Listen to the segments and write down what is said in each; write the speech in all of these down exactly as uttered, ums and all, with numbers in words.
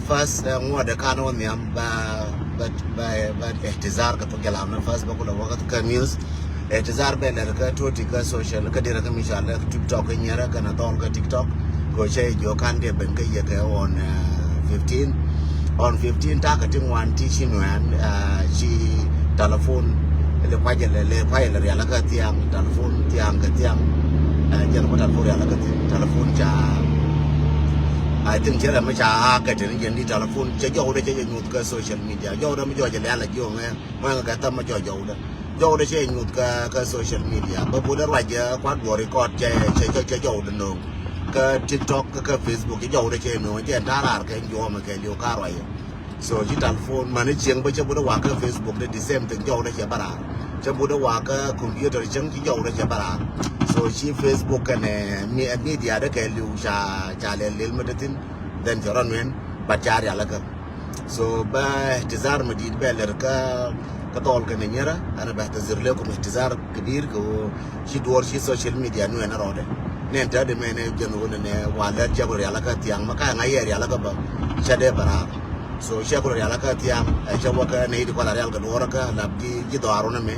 First, ŋuɔ̱t ɛ kan wä nhiam ba ba ba ba ihtizar kɛ thok jalam ni first ba kulɛ wä kä news. Ihtizar bɛ lɛr kä toti kä social kä dirɛ kä mi ca lɛ TikTok kä nyɛrɛ kɛ na thɔl kä TikTok. Kɛ cɛ jiɔ kan diɛ ben kä yɛ kɛ on fifteen, on fifteen takä ti ŋuan ti ci nuɛn ci telephone. Lɛ kuacɛ lɛ lɛ kuacɛ lɛ rial kä thiaŋ telephone thiaŋ kɛ thiaŋ. Jɛn kɔ telephone rial kä thiaŋ telephone ca. I think cɛ rɛ mi ca kɛ teni jɛn di telephone cɛ jɔwdɛ cɛ jɛ nyuth kä social media jɔwdɛ mi jɔwdɛ lɛ ala jiɔ ŋɛ. Mɛ ŋɛ kɛ thämɛ jɔwdɛ jɔwdɛ cɛ nyuth kä kä social media bä budɛ ruacɛ kuat duɔ record cɛ cɛ cɛ jɔwdɛ no̱o̱ŋ. Kä TikTok kä kä Facebook cɛ jɔwdɛ cɛ no̱o̱ŋ cɛ ta̱raar kɛ juɔmɛ kɛ liw ka ruacɛ. So ci telephone mani cieŋ bä cɛ budɛ wa kä Facebook de the same thing jɔwdɛ cɛ bä raar. Cɛ budɛ wa kä computer cieŋ ci jɔwdɛ cɛ bä raar. So ci Facebook kɛnɛ media de kɛ liw ca ca lɛl lɛl mi de thin. Then cɛ rɔ nuɛn but ca rial kä. So bä ihtizar mi dit bɛ lɛr kä kä thɔl kɛnɛ nyɛrä. Ɛn bɛ ihtizar lekum ihtizar kebir kɛ wä ci duɔr ci social media nuɛn rɔɔdɛ. Nɛn tɛ de mɛnɛ jɛn wä nɛ wa lɛr cɛ ku rial kä thiaŋ ma ka ŋa yɛ rial kä bä cɛ dee bɛ raar. So cɛ ku rial kä thiaŋ ɛ cɛ wä kä nɛ it kɔla rial kɛ duɔr kä lap ji̱ ji̱ dhɔaru nɛ mɛ.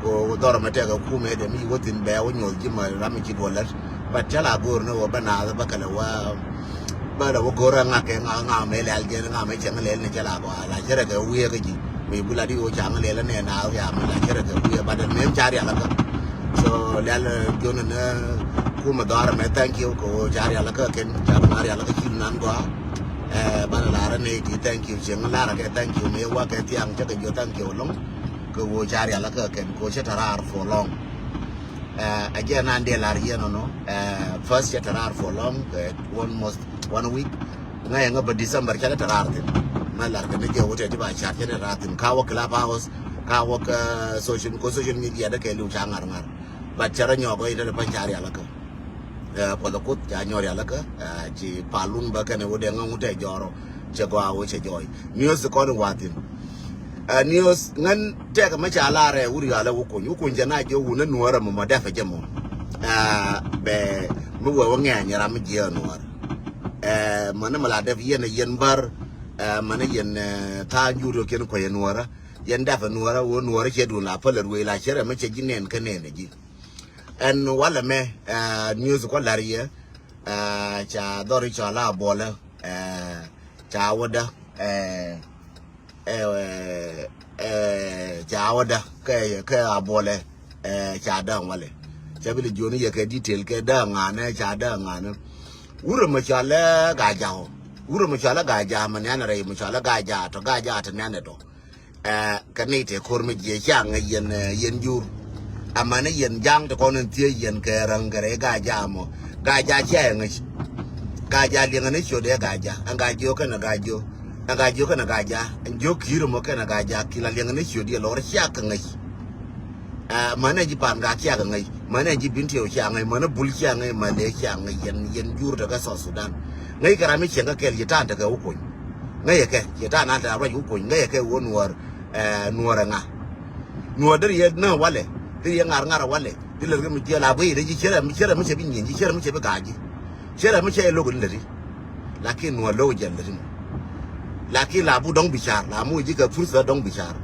Ko dhɔr mɛ tɛk ɛ kumɛ de mi wä thin bɛ wä nyuɔth ji̱ ma ram mi ci duɔr lɛr. But cɛ la go̱o̱r ni wä bä naath bä kɛlɛ wä bä lɛ wä go̱o̱r ɛ ŋak kɛ ŋak ŋak mɛ lɛl jɛn ŋak mɛ cɛ ŋak lɛl ni cɛ la gɔaa la cɛ rɛ kɛ wiee kä ji̱. Mi bi la di wä ca ŋak lɛl ni naath ya mi la cɛ rɛ kɛ wiee but mɛ ca rial kä. So lɛl jon ni kumɛ dhɔr mɛ thank you kɛ wä ca rial kä kɛn ca ŋak rial kä ci nan gɔaa. Ɛ banɛ lar ni ti thank you cɛ ŋak lar kɛ thank you mɛ wä kɛ thiaŋ cɛ kɛ jiɔ thank you lɔŋ. Kɛ wä ca rial kä kɛn kɛ wä cɛ tɛ raar for long. Ɛ jɛ nan dee lar yɛn ɔnɔ. Ɛ first cɛ tɛ raar for long kɛ almost one week. Ŋa yɛ ŋa bä December cɛ tɛ raar thin. Mɛ lar kɛ ni jɛ wä tɛ ti ba car cɛ tɛ raar thin ka wä club house ka wä kä social ko social media de kɛ liw ca ŋar ŋar. But cɛ rɔ nyɔk ɔ itɛ de pan ca rial kä. Ɛ puɔth akuth ca nyɔr yal kä ɛ ci palun bä kɛnɛ wä dee ŋä ŋut ɛ jɔrɔ. Cɛ gɔaa wä cɛ jɔɔy news kɔn wathin. Ɛ news ŋän tɛk mɛ ca lar ɛ wur yal ɛ wä kuny wä kuny cɛ na jɛ wun ɛ nuɔr ɛ mɔ mɔ dɛp ɛ jɛ mɔ. Ɛ bɛ mi wɛ wä ŋɛny ram mi jiɛ nuɔr. Ɛ mɔ ni mɛ la dɛp yɛn ɛ yɛn bär. Ɛ mɔ ni yɛn ɛ tha̱a̱ŋ jur yɔ kiɛn kuɛ yɛ nuɔrä. Yɛn dɛp ɛ nuɔrä wä nuɔrä cɛ dun la päl ɛ ruëë la cɛ rɛ mɛ cɛ ji̱ nɛn kä nɛn ɛ ji̱. Ɛn walɛ mɛ ɛ news kɔ lar yɛ. Ɛ ca dhɔr i̱ cɔal a buɔlɛ ɛ ca wädä ɛ ɛ ɛ ca wädä kɛ kɛ a buɔlɛ ɛ ca däŋ walɛ. Ca bi lɛ jiɔni yɛ kɛ detail kɛ däŋ ŋanɛ ca däŋ ŋanɛ. Wurɛ mɛ cɔalɛ gaja ɔ wurɛ mɛ cɔalɛ gaja mɛ nianɛ rɛy mɛ cɔalɛ gaja tɔ gaja tɔ nianɛ tɔ. Ɛ kɛ ni te ko̱r mi jiɛ ca ŋäc yɛn ɛ yɛn jur. Amäni yɛn ja̱ŋ ti kɔn in thiec yɛn kɛ räŋ kɛ rɛy gaja mɔ. Gaja cia ɛ ŋäc. Gaja liɛŋɛ ni ciöt ɛ gaja ɛn gajiö kɛn ɛ gajiö. Ɛn gajiö kɛn ɛ gaja ɛn jiö ki̱i̱r mɔ kɛn ɛ gaja kila liɛŋɛ ni ciöt yɛ lɔr cia kɛ ŋäc. Ɛ mäni ji̱ pan gak cia kɛ ŋäc mäni ji̱ bin tiɛw cia ŋäc mäni bul cia ŋäc mäni lëë cia ŋäc yɛn yɛn jur tekɛ South Sudan. Ŋäc kɛ ram mi cieŋ kɛ kɛl yi ta̱a̱n tekɛ wä kuny. Ŋäcɛ kɛ ciɛ ta̱a̱ na tɛ̈ ruac wä kuɔ̱ny ŋäcɛ kɛ wä nuɔɔr. Ɛ nuɔɔr ɛ ŋa? Nuɔɔr deri yɛ näk walɛ deri yɛ ŋar ŋar walɛ. Deri lät kɛ mi jiɛl a guiy dee ji̱ cierɛ mi cierɛ mi cɛ bi nyieny ji̱ cierɛ mi cɛ bi ga̱a̱c ji̱. Cierɛ mi cɛ yɛ lo̱k in läti. Lakin nuɔɔr lo̱k jɛl läti mɔ. Lakin la bu dɔ̱ŋ bi ca̱r la mu ji̱ kɛ purtha dɔ̱ŋ bi ca̱r.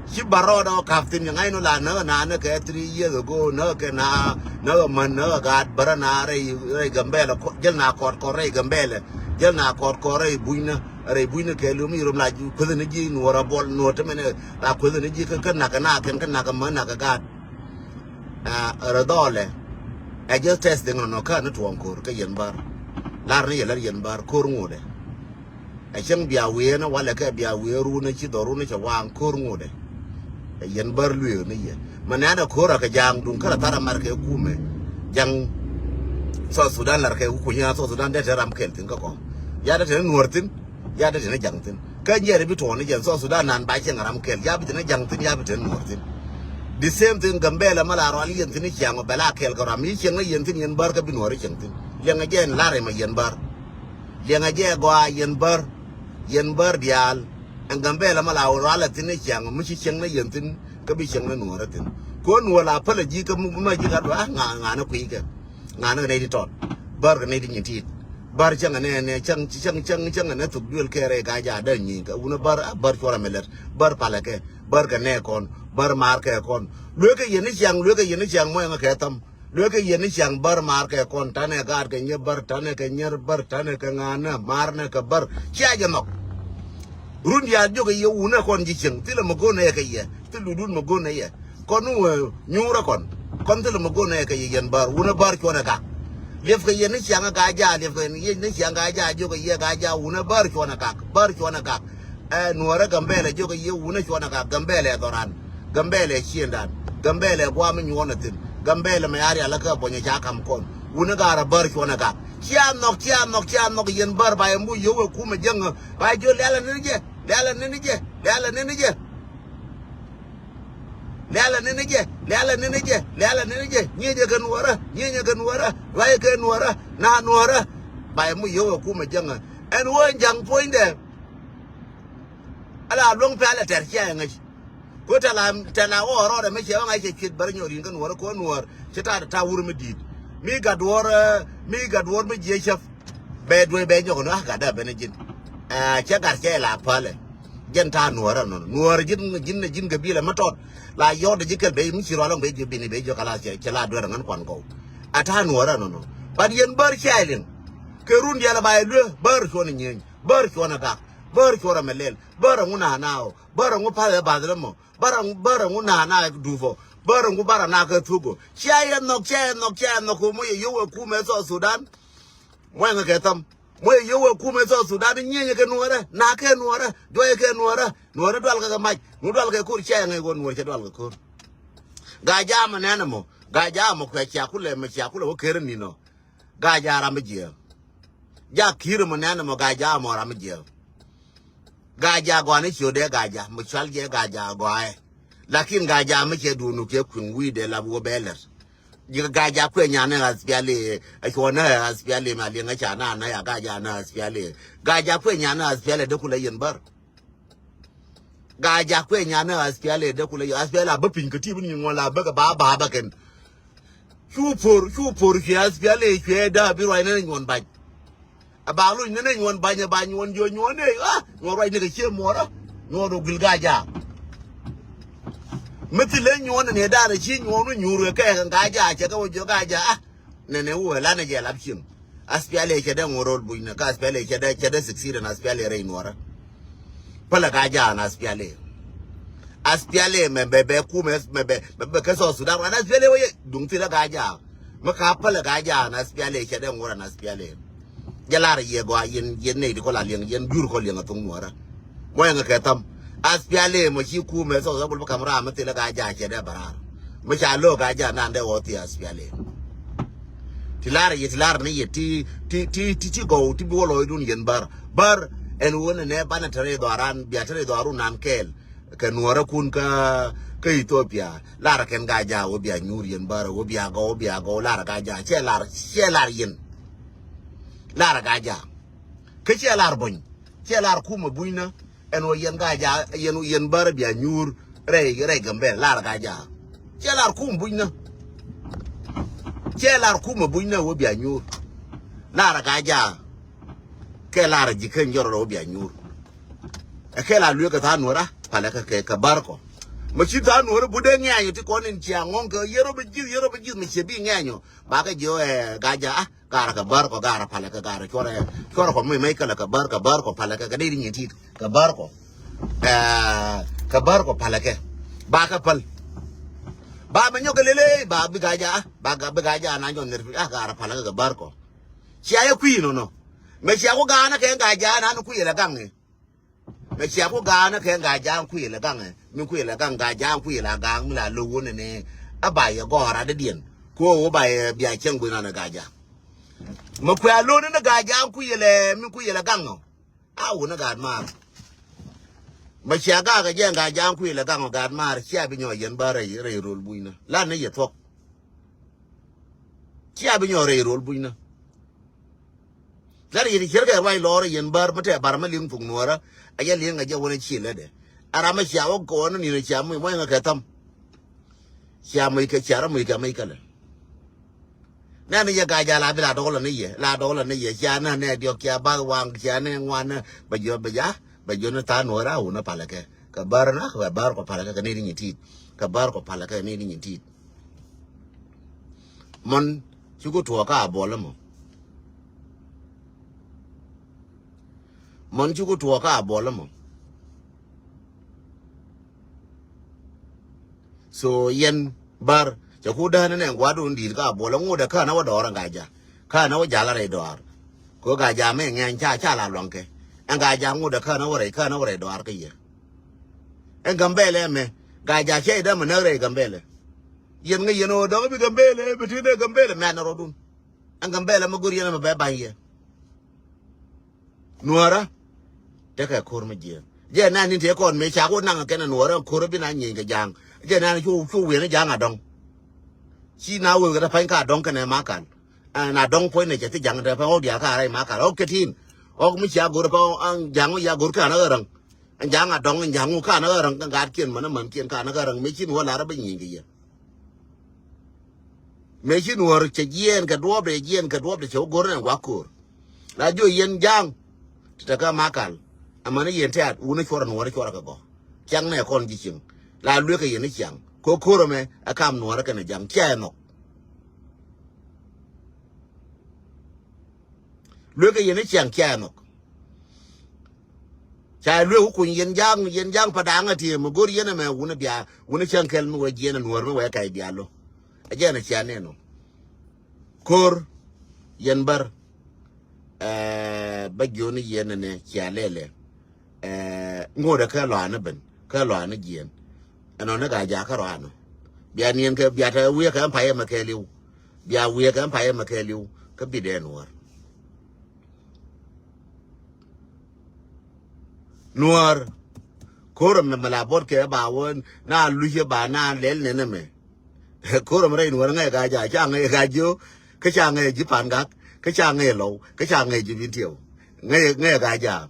Ci barɔɔdɔ ka̱p thi̱n kɛ ŋa̱cnu la näk na näk kɛ three years ago näk kɛ na näk män näk gaat bärä na rɛy rɛy Gambɛlɛ jäl na kɔt kɔt rɛy Gambɛlɛ. Jäl na kɔt kɔt rɛy bucnä rɛy bucnä kɛ li̱w mi rom la kuethä ni ji̱ nuɔ̱ɔ̱r a buɔl nuɔ̱ɔ̱r te mɛn la kuethä ni ji̱ kä kä nak kɛ na kɛn kä nak kɛ män nak kɛ gaat. Rɛ dhɔɔlɛ ɛ jɛ tɛth thiŋ nɔnɔ kä ni tuɔɔŋ ko̱r kä yɛn bär. Lar ni yɛ lär yɛn bär ko̱r ŋuudɛ. Ɛ cäŋ bia wiee ni walɛ kɛ bia wiee run ni ci dhɔr run ni cɛ waaŋ ko̱r ŋuudɛ. Ɛ yɛn bär lueek ni yɛ mɛ nɛ̈ɛ̈n ɛ ko̱r ɛ kɛ ja̱a̱ŋ duŋ kärɛ thar ɛ mar kɛ kumɛ. Ja̱ŋ South Sudan lar kɛ ku kunyä South Sudan dee te ram kɛl thi̱n kä kɔ. Ya dee te ni nuɔ̱ɔ̱r thi̱n. Ya dee te ni ja̱ŋ thi̱n kä nyiɛɛr bi tuɔɔn ni jɛn South Sudan nan ba cieŋ ram kɛl ya bi te ni ja̱ŋ thi̱n ya bi te ni nuɔ̱ɔ̱r thi̱n. The same thing Gambɛlɛ mɛ la rual yɛn thi̱n i̱ ciaŋ ɔ bɛ la kɛl kɛ ram i̱ cieŋ ni yɛn thi̱n yɛn bär kä bi nuɔ̱ɔ̱r i̱ cieŋ thi̱n. Liɛŋɛ jɛ ɛn lar ɛmɛ yɛn bär. Liɛŋɛ jɛ gɔaa yɛn bär. Yɛn bär diaal. Ɛn Gambɛlɛ mɛ la wä rualɛ thi̱n i̱ ciaŋ mi ci cieŋ ni yɛn thi̱n kä bi cieŋ ni nuɔ̱ɔ̱rä thi̱n. Kɛ ɣöö nuɔ̱ɔ̱r la pälɛ ji̱ kä mi ji̱ gat bä ŋa ŋa ni kui̱ kɛ. Ŋa ni kɛ nɛy ti tɔt bär kɛ nɛy ti nyin ti̱i̱t. Bär cäŋ ɛnɛ, ɛnɛ cäŋ cäŋ cäŋ cäŋ ɛnɛ thuk duël kɛ rɛy Gaajaa dee nyieny kɛ wunä bär, a bär cuɔrɛ mɛ lät, bär palɛ kɛ, bär kɛ nɛ kɔn, bär maar kɛ kɔn. Luekɛ yɛn ni ciaŋ, luekɛ yɛn ni ciaŋ muɔyɛ ŋä kɛ thäm. Luekɛ yɛn ni ciaŋ bär maar kɛ kɔn, tanɛ gaat kɛ nyɛ bär, tanɛ kɛ nyɛr bär, tanɛ kɛ ŋa̱a̱nä maar nɛ kɛ bär. Cia jɛ nhɔk. Run diaal jiök kɛ yɛ wunä kɔn ji̱ cieŋ, thilɛ mɛ go̱o̱nɛ yɛ kɛ yɛ, thil ludun mɛ go̱o̱nɛ yɛ. Kɔn wä nyuurä kɔn, kɔn thilɛ mɛ go̱o̱nɛ yɛ kɛ yɛ yɛn bär, wunä bär cuɔnɛ gak. Liɛpkɛ yɛn ni ciaŋ Gaajaa, liɛpkɛ yɛn ni ciaŋ Gaajaa jiök kɛ yɛ Gaajaa, wunä bär cuɔnɛ gak, bär cuɔnɛ gak. Ɛ, Nuäärä Gambɛlɛ jiök kɛ yɛ wunä cuɔnɛ gak, Gambɛlɛ ɛ dhɔran, Gambɛlɛ ɛ ciëŋdan, Gambɛlɛ ɛ guam mi nyuɔnɛ thi̱n, Gambɛlɛ mɛ ya rial kä buɔ̱nyɛ ca ka̱m kɔn. Wuni gaarä bär cuɔnɛ gak. Cia nhɔk, cia nhɔk, cia nhɔk yɛn bär ba yɛ muc yio̱w ɛ kumɛ jäŋä. Ba yɛ jiök lialɛ ni ni jɛ, lialɛ ni ni jɛ, lialɛ ni ni jɛ. Lialɛ ni ni jɛ, lialɛ ni ni jɛ, lialɛ ni ni jɛ. Nyiecɛ kɛ Nuäärä, nyiecɛ kɛ Nuäärä, ruacɛ kɛ Nuäärä, na Nuäärä. Ba yɛ muc yio̱w ɛ kumɛ jäŋä. Ɛn ɣöö ɛn ja̱ŋ puɔ̱nydɛ. Ala luäŋ pɛl ɛ tɛr cia ɛ ŋäc. Ko tɛla tɛla wä rɔɔdɛ mi cɛ wä ŋa̱c cɛ cuet bär nyɔk ri̱n kä Nuäär ko Nuäär cɛ ta̱a̱ ta̱a̱ wur mi di̱i̱t. Mi gat duɔ̱ɔ̱r, eh, mi gat duɔ̱ɔ̱r mi jiɛ cäp. Bɛ duec bɛ nyɔk ni a gat dee ben ji̱n. Eh, cɛ gat cɛ la pälɛ. Jɛn ta̱a̱ Nuäär ɛnɔnɔ. Nuäär ji̱n ji̱n ji̱n gabilɛ mi tɔt. La yɔt ji̱ kɛl bɛ mi ci rual lɔŋ bɛ ji̱ bini bɛ ji̱ kala cɛ cɛ la duer ŋän kuan kɔw. A ta̱a̱ Nuäär ɛnɔnɔ. But yɛn bär cɛ liŋ. Kɛ run diaal ba yɛ luee bär cuɔn nyieny. Bär cuɔn gak. Bär cuɔn mɛ lɛl. Bär ŋu na na o. Bär ŋu pa̱th ɛ bath lä mɔ. Bär ŋu, bär ŋu na na dupɔ. Bär ŋu bär na kɛ thuk o. Cia yɛ nhɔk, cia yɛ nhɔk, cia yɛ nhɔk kɛ mɔ yɛ yio̱w ɛ kumɛ South Sudan. Mɔ yɛ ŋa kɛ thäm. Mɔ yɛ yio̱w ɛ kumɛ South Sudan nyieny kɛ Nuäärä. Na kɛ Nuäärä. Duɔyɛ kɛ Nuäärä. Nuäärä dual kɛ kɛ mac. Nu dual kɛ ko̱r cia yɛ ŋa kɛ ko̱r Nuäärä cia dual kɛ ko̱r. Gaajaa mɛ nɛn mɔ. Gaajaa mɔ kuɛ cia kulɛ mɛ cia kulɛ wä ker ni nɔ. Gaajaa ram mi jiɛ. Ja ki̱i̱r mɔ nɛn mɔ Gaajaa mɔ ram mi jiɛ. Gaajaa gɔaa ni ciö dee Gaajaa mɔ cual jɛ Gaajaa gɔaa ɛ. Lakin Gaajaa mi cɛ duun kɛ kui̱ŋ wi̱i̱ dee lap wä bɛ lɛr. Ji̱ Gaajaa kuɛ nyan ni aspiali ɛ cuɔ ni aspiali ma liŋ ɛ ca na na ya Gaajaa ni aspiali. Gaajaa kuɛ nyan ni aspiali dee kulɛ yɛn bär. Gaajaa kuɛ nyan ni aspiali dee kulɛ yɛn aspiali a bä piny kɛ ti bi ni ŋuɔn la bä kɛ ba ba bä kɛn. Cu por, cu por cuɛ aspiali cuɛ daa bi ruac ni nyuɔn bac. A ba luny ni ni nyuɔn bac a ba nyuɔn jiɔ nyuɔn ni a nyuɔn ruac ni kɛ cie muɔrä. Nyuɔn rɔ guil Gaajaa. Mi thilɛ nyuɔn ni daa ni ci nyuɔn ni nyuur kɛ kɛ Gaajaa cɛ kɛ wä jiɔ Gaajaa a. Nɛnɛ wä lan jɛ lap cieŋ. Aspiali cɛ dee ŋuɔr rol buny ni ka aspiali cɛ dee cɛ dee succeed ni aspiali rɛy Nuäärä. Pälɛ Gaajaa ni aspiali. Aspiali mɛ bɛ bɛ kumɛ mɛ bɛ mɛ bɛ kɛ South Sudan ran aspiali wä yɛ duŋ thilɛ Gaajaa. Mi ka pälɛ Gaajaa ni aspiali cɛ dee ŋuɔr ni aspiali. Jɛ lar yɛ gɔaa yɛn yɛn nɛy ti kɔ la liɛŋ yɛn jur kɔ liɛŋ a thuŋ Nuäärä. Mɔ yɛn kɛ thäm. Aspiali mɔ ci kumɛ South Sudan kul bi kam ram mi thilɛ Gaajaa cɛ dee bɛ raar. Mi ca lo̱o̱k Gaajaa nan dee wä thi aspiali. Ti lar yɛ ti lar ni yɛ ti ti ti ti ti gɔw ti bi wä lɔcdun yɛn bär. Bär ɛn wä ni nɛ banɛ te rɛy dhɔaran bia te rɛy dhɔarun nan kɛɛl. Kɛ Nuäärä kun kä kä Ethiopia lar kɛn Gaajaa wä bia nyuur yɛn bär wä bia gɔw wä bia gɔw lar Gaajaa cɛ lar cɛ lar yɛn. Lar Gaajaa. Kä cɛ lar buny cɛ lar kumɛ buny nä. Ɛn wä yɛn Gaajaa yɛn yɛn bär bia nyuur rɛy rɛy Gambɛl lar Gaajaa. Cɛ lar kum buny nä. Cɛ lar kumɛ buny nä wä bia nyuur. Lar Gaajaa. Kɛ lar ji̱ ken jɔr rɔ wä bia nyuur. Ɛ kɛ la lueek kɛ tha̱a̱ŋ Nuäärä palɛ kɛ kɛ kɛ bär kɔ. Mɛ ci tha̱a̱ŋ Nuäärä but dee ŋiɛnyɔ ti kɔn in cia ŋɔ̱ŋ kɛ yɛr rɔ bi ji̱th yɛr rɔ bi ji̱th mɛ ciɛ bi ŋiɛnyɔ. Ba kɛ jiɔ ɛ Gaajaa a. Gaarä kɛ bär kɔ gaarä palɛ kɛ gaarä cuɔrɛ cuɔrɛ kɔ mi mec kɛlɛ kɛ bär kɛ bär kɔ palɛ kɛ kɛ dee ri nyin tit kɛ bär kɔ. Ɛɛ kɛ bär kɔ palɛ kɛ ba kɛ päl. Ba mɛ nyɔk kɛ lele ba bi Gaajaa ba bi Gaajaa na nyɔn ner a gaarä palɛ kɛ kɛ bär kɔ. Cia yɛ kui̱ nɔnɔ mɛ cia ku gaanä kɛ Gaajaa na ni kui̱ yɛ lɛ gaŋ i̱. Mɛ cia ku ga̱a̱n kɛ Ga̱a̱ja̱a̱ŋ kuilɛ ga̱ŋɛ mi kuilɛ ga̱ŋ Ga̱a̱ja̱a̱ŋ kuilɛ ga̱a̱ŋ mi la lo̱w wunɛ ni. A ba yɛ gɔ̱a̱r adädiɛn kuɔ wä ba yɛ bia cieŋ gui̱n anɛ Ga̱a̱ja̱a̱ŋ. Mɛ kuɛ a lo̱n ni Ga̱a̱ja̱a̱ŋ kuilɛ mi kuilɛ ga̱ŋ ɔ. A wunɛ gaat maar. Mɛ cia ga̱a̱k ɛ jɛ Ga̱a̱ja̱a̱ŋ kuilɛ ga̱ŋ ɔ gaat maar cia bi nyɔɔ yɛn bä rɛy rɛy rol bucnä lan ni yɛ thuɔ̱k. Cia bi nyɔɔ rɛy rol bucnä. Lar yet i̱ cier kɛ ruac lɔɔr yɛn bär mi tɛ bar mi liŋ thok nuɔrä. A yɛ liŋ a jɛ wänä ci lätdɛ. A ram mi cia wä kɔn ni ni cia mi mɔc ŋä kɛ thäm. Cia mi kɛ cia rä mi kɛ mi kɛ lɛ. Nɛn ni yɛ Gaajaak la bi la dɔgɔlɔ ni yɛ, la dɔgɔlɔ ni yɛ, cia nɛ nɛ diɔk, cia bath waŋ, cia nɛ ŋuan nɛ, bɛ jiɔ bɛ ja, bɛ jiɔ ni tha̱a̱ŋ Nuäärä wun ni palɛ kɛ. Kɛ bär na, kɛ bär kɔ palɛ kɛ, kɛ ni di nyin tit. Kɛ bär kɔ palɛ kɛ ni di nyin tit. Mɔn, ci ku tuɔɔk ka a buɔl mɔ. Mɔn ci ku tuɔɔk ka a buɔl mɔ. So yɛn bär, cɛ ku däänä nɛ gua̱dun di̱i̱t ka buɔlä ŋut ɛ känä wä dɔɔr ɛn Gaajaak. Känä wä jal a rɛy dɔɔr. Kɛ Gaajaak mɛ ŋɛny ca, ca la luaŋkɛ. Ɛn Gaajaak ŋut ɛ känä wä rɛy, känä wä rɛy dɔɔr kä yɛ. Ɛn Gambɛlɛ mɛ, Gaajaak cɛ idämɛ näk rɛy Gambɛlɛ. Yɛn ŋäc yɛn ɣöö dɔ̱ŋ bi Gambɛlɛ, bi ti dee Gambɛlɛ mɛn rɔdun. Ɛn Gambɛlɛ mɛ go̱r yɛn ɛmɛ bɛ ba̱ny yɛ. Nuäärä. Tekɛ ko̱r mi jiɛɛn. Jɛ nan ni tëë kɔn mëë ca ku naŋ kɛnɛ Nuäärä ko̱r bi na nyieny kɛ Ja̱a̱ŋ. Jɛ nan cu, cu wiɛn Ja̱a̱ŋ a dɔ̱ŋ. Ci na wee kɛ ta pa̱ny ka dɔ̱ŋ kɛnɛ Makal. Ɛn a dɔ̱ŋ puɔ̱ny nɛ cɛ ti Ja̱a̱ŋ tɛ pa̱ny ɣɔk diaal ka rɛy Makal. Ɣɔk kɛ tin. Ɣɔk mi cia go̱r pa̱ny ɣɔk Ja̱a̱ŋ ɣɔk ya go̱r ka na ɣä räŋ. Ɛn Ja̱a̱ŋ a dɔ̱ŋ, ɛn Ja̱a̱ŋ ɣɔk ka na ɣä räŋ kɛ gatkiɛn män mänkiɛn ka na ɣä räŋ mëë ci Nuäär lar bi nyieny kɛ yɛ. Mëë ci Nuäär cɛ jiɛɛn kɛ duɔ̱ɔ̱pdɛ, jiɛɛn kɛ duɔ̱ɔ̱pdɛ cɛ wä go̱r nɛ gua̱k ko̱r. La jiɔ yɛn Ja̱a̱ŋ. Ti te kä Makal. Amäni yɛn tɛ̈t wun cuɔrɛ Nuäär cuɔrɛ kɛ gɔ̱. Ciaŋ nɛ kɔn ji̱ cieŋ. La luekä yɛn ni ciaŋ. Kɛ ko̱r ɛmɛ ɛ kam Nuäär kɛnɛ Ja̱a̱ŋ cia ɛ nhɔk. Luekä yɛn ni ciaŋ cia ɛ nhɔk. Ca luek wä kuny yɛn Ja̱a̱ŋ, yɛn Ja̱a̱ŋ pa da̱a̱ŋ a tiee mi go̱r yɛn ɛmɛ wun bia, wun cäŋ kɛl mi wee jiɛn a Nuäär mi wee kac bia lo. A jɛn a cia nɛn ɔ. Ko̱r yɛn bär. Ɛɛ, bä jiɔni yɛn ɛnɛ cia lɛlɛ. Ɛɛ, ŋot ɛ kä lɔaani ben, kä lɔaani jiɛn. Ɛnɔ ni Gaajaak kä rɔanɔ. Bia niɛn kɛ, bia te wiee kɛ ɛn payɛ mɛ kɛɛliw. Bia wiee kɛ ɛn payɛ mɛ kɛɛliw. Kä bi dee Nuäär. Nuäär. Ko̱r ɛmɛ mɛ la bot kɛ ba wä na luc yɛ ba na lɛl nɛn ɛmɛ. Ko̱r ɛmɛ rɛy Nuäär ŋäc Gaajaak, ca ŋäc Gaajiok, kä ca ŋäc ji̱ Pangak, kä ca ŋäc Lɔw, kä ca ŋäc ji̱ Bintiɛw. Ŋäc, ŋäc Gaajaak.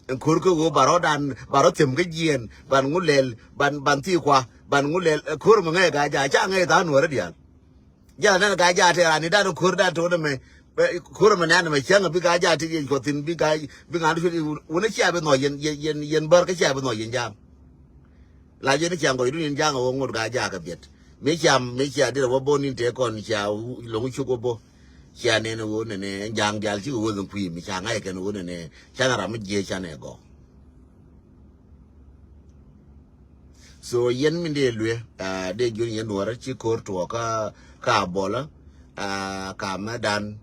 Ɛn ko̱r kä ɣöö ba rɔ̱dan, ba rɔ̱ them kä jiɛɛn, ban ŋu lɛl, ban, ban thii kua, ban ŋu lɛl, ɛ ko̱r ɛmɛ ŋäc Gaajaak, ca ŋäc tha̱a̱ŋ Nuäärä diaal. Jɛn a nɛn Gaajaak tɛɛr ani dan ko̱r dan to̱n ɛmɛ. Bɛ ko̱r ɛmɛ nɛn ɛmɛ cäŋ bi Gaajaak ti yɛn kuɔth thi̱n bi Gaaj, bi ŋa̱n ti cuet wun cia bi nhɔc yɛn, yɛn, yɛn, yɛn bär kä cia bi nhɔc yɛn Ja̱a̱ŋ. La jɛn ni cia ŋɔcdun yɛn Ja̱a̱ŋ a wä ŋot Gaajaak kɛ biɛt. Mi cia, mi cia dirɛ wä bo̱n in tëë kɔn cia lo̱ŋ cuk wä bo̱. Cia nɛn ɣöö nɛnɛ Ja̱a̱ŋ diaal cikɛ wä dhin kui̱ mi ca ŋa̱c kɛn ɣöö nɛnɛ canɛ ram mi jiee canɛ gɔ̱. So yɛn min dee luee, ah, dee jiön yɛn Nuäärä ci ko̱r tuɔɔk kä, kä Abolä, ah, ka mɛ dan,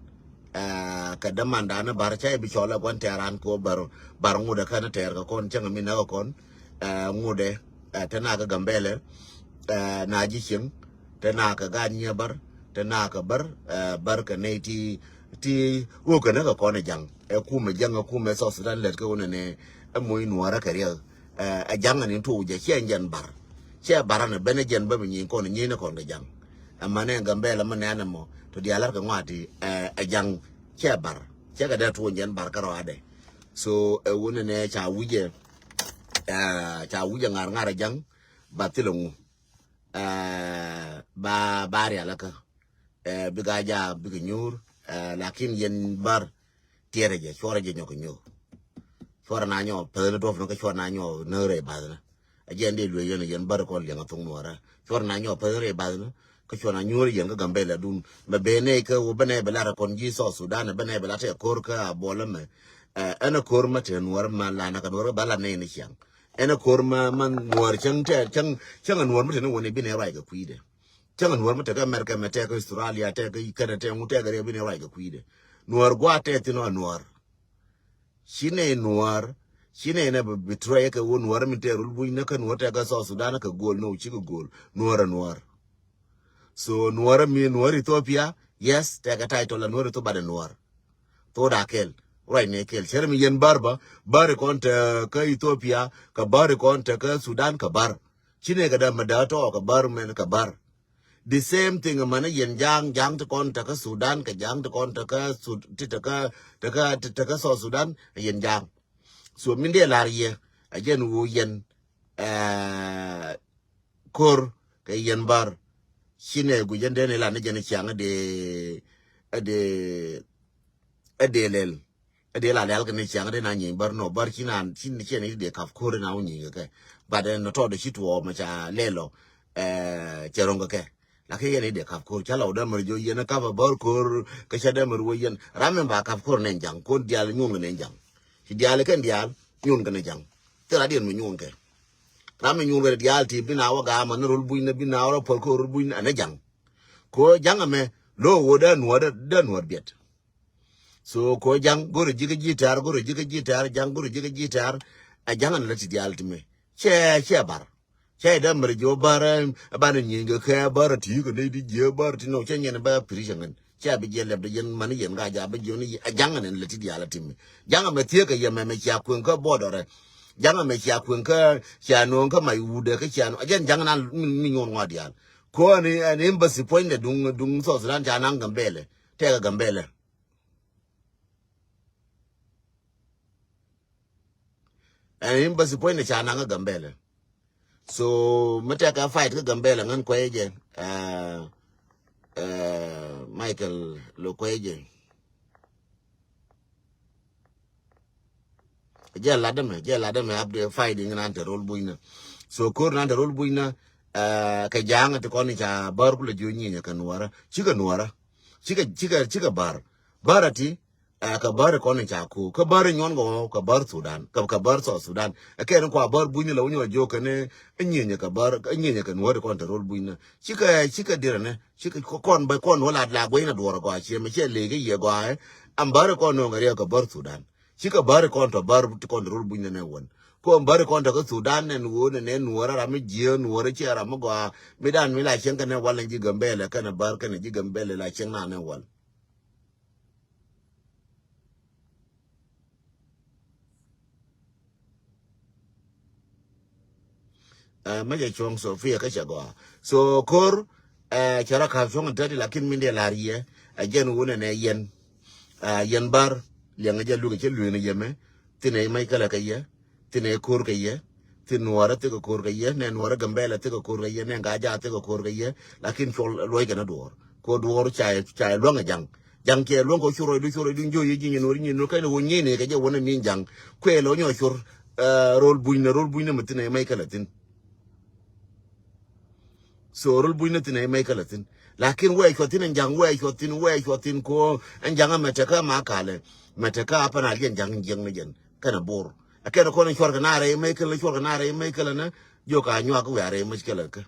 ah, kɛ dämandan bär ca i̱ bi cɔl ɛ gua̱n tɛɛr an kɛ ɣöö bär, bär ŋut ɛ kɛn tɛɛr kɛ kɔn cäŋ mi näk ɛ kɔn, ah, ŋut ɛ, ah, te nak kä Gambɛlɛ, ah, na ji̱ cieŋ, te nak kɛ gaat nyiee bär, te nak kɛ bär, ah, bär kɛ nɛy ti, ti ɣöö kɛ näk ɛ kɔn ɛ Ja̱ŋ. Ɛ kumɛ Ja̱ŋ, ɛ kumɛ South Sudan lät kä ɣöö nɛnɛ ɛ moc Nuäärä kɛ riɛk. Ɛ, ɛ Ja̱ŋ ɛn in tuɔɔk jɛ ciɛ jɛn bär. Ciɛ bär ɛn ɛ ben ɛ jɛn bä mi nyin kɔn nyin ɛ kɔn kɛ Ja̱ŋ. Ɛ mɛn ɛ Gambɛlɛ mɛ nɛn ɛmɔ tɔ diaal lär kɛ ŋɔati, ɛ, ɛ Ja̱ŋ ciɛ bär. Ciɛ kɛ dee tuɔɔk jɛn bär kärɔadɛ. So ɛ wun ɛnɛ ca wi̱cɛ, ɛ, ca wi̱cɛ ŋa̱r ŋa̱r ɛ Ja̱ŋ ba thilɛ ŋu. Ɛ, ba, ba rialikä. Ɛ, bi Gaajaak bikɛ nyuur, ɛ, lakin yɛn bär tiɛrɛ jɛ, cuɔrɛ jɛ nyɔk kɛ nyuur. Cuɔrɛ na nyɔk päthni duɔpni kä cuɔrɛ na nyɔk näk rɛy bathni. A jɛn dee luee yɛn, yɛn bär kɔn liɛŋ a thok Nuäärä. Cuɔrɛ na nyɔk päthni rɛy bathni kä cuɔrɛ na nyuur yɛn kä Gambɛlɛ dun. Mɛ ben nɛy kä wä ben nɛy bɛ lat a kɔn ji̱ South Sudan, ben nɛy bɛ lat tɛ ko̱r kä Abolä mɛ. Ɛ, ɛn a ko̱r mɛ te Nuäärä mɛ la na kɛ Nuäärä bɛ lat nɛy ni ciaŋ. Ɛn a ko̱r mɛ, mɛ Nuäär cäŋ tɛ, cäŋ, cäŋ a Nuäär mɛ te ni wä ni bi nɛy ruac kɛ kui̱dɛ. Cäŋ a Nuäär mi tekɛ America mɛ, tekɛ Australia, tekɛ Canada, tekɛ ŋu, tekɛ riɛk bi ni ruac kɛ kui̱dɛ. Nuäär gua̱a̱th tɛth thi̱n ɔ Nuäär. Ci nɛy Nuäär, ci nɛy nɛ bi, bi betray kɛ ɣöö Nuäär mi tɛth rul buc ni kä Nuäär tekɛ South Sudan kɛ gööl ni ɣöö cikɛ gööl. Nuäär ɛ Nuäär. So Nuäär mi Nuäär Ethiopia, yes, tekɛ title ɛ Nuäär Ethiopia, but ɛ Nuäär. Thok da kɛl, ruac ni kɛl. Cɛ ri mi yɛn bär bä, bär kɔn te kä Ethiopia, kɛ bär kɔn te kä Sudan kɛ bär. Ci nɛy kɛ däm mi däk tɔɔk kɛ bär mɛn kɛ bär. The same thing mɛn yɛn Ja̱a̱ŋ, Ja̱a̱ŋ ti kɔn tekä Sudan, kɛ Ja̱a̱ŋ ti kɔn tekä Sud-, ti tekä, tekä, ti tekä South Sudan, yɛn Ja̱a̱ŋ. So min dee lar yɛ, a jɛn wu yɛn, eh, ko̱r kɛ yɛn bär. Ci nɛ guic ɛn den ilan ni jɛn ciaŋ ɛ dee, ɛ dee, ɛ dee lɛl. Ɛ dee la lɛl kɛ ni ciaŋ ɛ dee na nyieny bär nɔ bär ci naan ci ni ciɛ ni dee kap ko̱r ina wä nyieny kɛ kɛ. But ɛn nɔ tɔɔdɛ ci tuɔɔk mɛ ca lɛl ɔ, ɛ, cɛ ro̱ŋ kɛ kɛ. Lakin yɛn i̱ dee kap ko̱r ca la wä dämär jiɔ yɛn ɛ kap ɛ bär ko̱r kɛ ca dämär wä yɛn ram in ba kap ko̱r nɛn jaŋ ko̱n diaal nyuɔ̱n kɛ nɛn jaŋ. Ci diaal kɛn diaal nyuɔ̱n kɛ nɛn jaŋ. Thil a diɛn mi nyuɔ̱n kɛ. Ram mi nyuɔ̱n kɛ diaal ti bi na wä gaamä ni rol buny ni bi na wä rɔ päl ko̱r rol buny ni ɛn ɛ jaŋ. Ko jaŋ ɛmɛ lo wä dee nuɔ̱ɔ̱r dee nuɔ̱ɔ̱r biɛt. So ko jaŋ go̱rɛ ji̱ kä ji̱ tɛ̈r go̱rɛ ji̱ kä ji̱ tɛ̈r jaŋ go̱rɛ ji̱ kä ji̱ tɛ̈r. Ɛ jaŋ ɛn lät ti diaal ti mɛ cɛ cɛ bar. Cɛ dee mɛr jiɔ bär ɛ banɛ nyieny kɛ kɛ bär ɛ ti kɛ nɛy di jiɛ bär ti nɔ cɛ nyɛn bä piri cɛ ŋɛn cɛ bi jiɛ lɛp di yɛn mani yɛn ka ja bi jiɔ ni ɛ jaŋ ɛn lɛ ti diaal ɛ ti mi jaŋ ɛmɛ thiee kɛ yɛ mɛmɛ cia kueŋ kä bɔdɔrɛ. Jaŋ ɛmɛ cia kueŋ kä cia no̱o̱ŋ kä mac wudɛ kä cia no̱o̱ŋ ɛ jɛn jaŋ ɛn mi nyuɔn ŋɔa diaal. Ko ɛn ɛn embassy puɔ̱nydɛ duŋ duŋ South Sudan ca naŋ Gambɛlɛ tɛkɛ Gambɛlɛ. Ɛn embassy puɔ̱nydɛ ca naŋ kä Gambɛlɛ. So mi tɛkɛ fight kä Gambɛlɛ ŋän kuɛy jɛ, ɛ, ɛ, Michael lo kuɛy jɛ. Jɛ lat dämɛ jɛ lat dämɛ ap de fight in nan te rol buny na. So ko̱r nan te rol buny na, ɛ, kɛ ja̱a̱ŋ ti kɔn in ca bär kulɛ jiö nyinyɛ kɛ nuɔrä cikɛ nuɔrä. Cikɛ cikɛ cikɛ bär bär ati. Ɛ, kä bäri kɔn in ca ku kä bäri nyuɔn kɛ ɣɔw kä bär Sudan kä kä bär South Sudan. Ɛ kɛn kua bär buny ni la wä nyuɔ jiök kɛn ɛ nyinyɛ kɛ bär ɛ nyinyɛ kɛ nuɔ̱ɔ̱ri kɔn te rol buny ni cikɛ cikɛ dirɛ ni cikɛ kɔn bä kɔn wä la la guey na duɔr gɔaa ciɛ mɛ ciɛ lek i̱ yɛ gɔaa ɛ. Am bäri kɔn nööŋ kɛ riɛk kɛ bär Sudan cikɛ bäri kɔn tɔ bär ti kɔn te rol buny ni nɛ wän. Kɔn bäri kɔn tɔ kä Sudan nɛn wä ni nɛ nuɔ̱ɔ̱rä ram mi jiɛ nuɔ̱ɔ̱rä ciɛ ram mi gɔaa mi dan mi la cieŋ kɛ nɛ wal ni ji̱ Gambɛlɛ kɛn ɛ bär kɛn ɛ ji̱ Gambɛlɛ la cieŋ na nɛ wal. Ɛ, mɛ jɛ cuɔ̱ŋ Sofia kä cɛ gɔaa. So ko̱r, ɛ, cɛ rɔ ka̱p cuɔ̱ŋ in täti lakin min dee la̱r yɛ. Ɛ, jɛn wunɛ nɛ yɛn. Ɛ, yɛn bär liɛŋɛ jɛ lukɛ cɛ lueeni yɛ mɛ. Thin ɛ i̱ mac kälɛ kɛ yɛ. Thin ɛ ko̱r kɛ yɛ. Thin nuɔɔrä thikɛ ko̱r kɛ yɛ. Nɛ nuɔɔrä Gambɛlɛ thikɛ ko̱r kɛ yɛ. Nɛ ŋa̱ jaat thikɛ ko̱r kɛ yɛ. Lakin cuɔl luɔc kɛn a duɔɔr. Ko duɔɔr ca ca luäŋ a jaŋ. Jaŋ kiɛ luäŋ kɛ cu rɔy du cu rɔy du njo yɛ ji̱ nyin wä nyin wä kɛn wä nyin kɛ jɛ wä na min jaŋ. Kuɛ lɔ nyɔ cur, ɛ, rol buny na rol buny na mɛ thin ɛ mɛ kɛ la thin. So rol buny na thin ɛ mɛ kɛ la thin. Lakin wɛ cuɔ thin ɛn jaŋ wɛ cuɔ thin wɛ cuɔ thin ko ɛn jaŋ a mɛ tɛ kä ma kalɛ mɛ tɛ kä a pan a liɛn jaŋ jiɛŋ ni jɛn kɛn a bor. A kɛn a kɔn cuɔr kɛ na rɛ mɛ kɛ la cuɔr kɛ na rɛ mɛ kɛ la na. Jiɔ ka nyuak wɛ a rɛ mɛ kɛ la kä.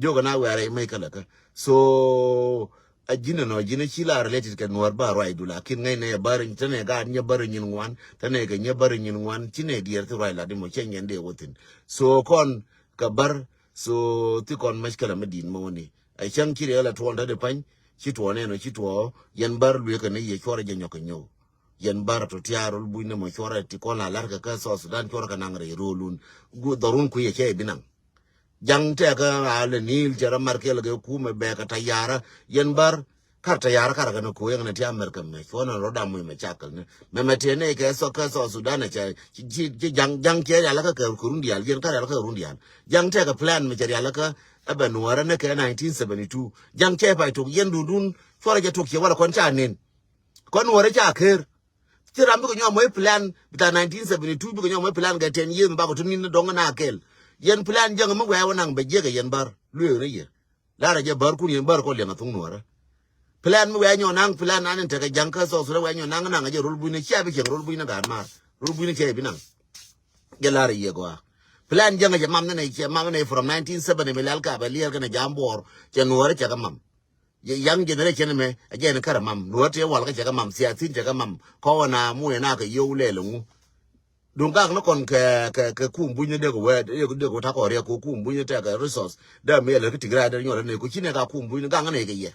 Jokɛ na wiarɛ mec kɛ lɛ kä. So a ji̱n ɛnɔ ji̱n ci la related kɛ nuɔr ba ruacdu lakin ŋäcnɛ bär tɛnɛ gaat nyɛ bär nyin ŋuan tɛnɛ kɛ nyɛ bär nyin ŋuan ci nɛ diɛɛr thi ruac lat imɔ cɛ nyɛn dee wä thin. So kɔn kɛ bär so thi kɔn mec kɛ lɛ mi di̱i̱t mɔ wä ni. Ɛ cäŋ ci riɛk lɛ tuɔɔn tätdɛ pa̱ny ci tuɔɔn ɛnɔ ci tuɔɔ yɛn bär lueekɛ ni yɛ cuɔrɛ jɛ nyɔk kɛ nyɔk. Yɛn bär tɔ tiaar rol bucnä mɔ cuɔrɛ ti kɔn la la̱rkɛ kä South Sudan cuɔrɛ kɛ naŋ rɛy rolun. Gu dhɔrun kui̱ ɛ cɛ i̱ bi naŋ. Jaŋ tɛɛkä a lɛ ni̱i̱l cɛ rɔ mar kɛl kɛ kumɛ bɛɛkɛ tayara yɛn bär. Kar tayara kar kɛn ko yɛn ti America mɛ cuɔn rɔ dam mɛ cakɛl ni mɛ mɛ tiɛ nɛ kɛ South kɛ South Sudan cɛ ci ci jaŋ jaŋ cɛ rial kä kɛ run dial yɛn kar rial kä run dial. Jaŋ tɛɛkä plan mɛ cɛ rial kä ɛbɛ nuɔrɛ nɛ kɛ nineteen seventy two jaŋ cɛ pay tok yɛn dundun cuɔrɛ cɛ tok cɛ wala kɔn ca nen. Kɔn nuɔrɛ ca ker. Ci ram bikɛ nyɔk mɔc plan bita nineteen seventy two bikɛ nyɔk mɔc plan kɛ ten years mi bakɔ tun ni dɔŋ na kɛl. Yɛn plan jäŋ mi wɛɛ wä naŋ bɛ jiɛkɛ yɛn bär lueek ni yɛ. Larɛ jɛ bär kun yɛn bär kɔ liɛŋ a thuŋ nuɔrä. Plan mi wɛɛ nyɔk naŋ plan nan in tekɛ jaŋ kä South Sudan wɛɛ nyɔk naŋ naŋ a jɛ rol bucni cia bi cieŋ rol bucni gaat maar rol bucni cia bi naŋ. Jɛ larɛ yɛ gɔaa. Plan jäŋ a jɛ mam ni nɛ cɛ mam ni nɛ from nineteen seventy mi lɛl ka bɛ liɛl kɛnɛ jam buɔɔr cɛ nuɔrä cɛ kɛ mam. Young generation mɛ a jɛn kärɛ mam nuɔ̱t tëë wal kä cɛ kɛ mam siathin cɛ kɛ mam kɔn a muɛ na kɛ yiow lɛl ŋu. Duŋ gak ni kɔn kɛ kɛ kɛ kum buny ni dek wɛ dek wɛ takɔ riɛk ko kum buny ni tɛk kɛ resource dee mi lɛ kä tik rai dee nyɔl ni ko ci ne ka kum buny ni gak ni kɛ yɛ.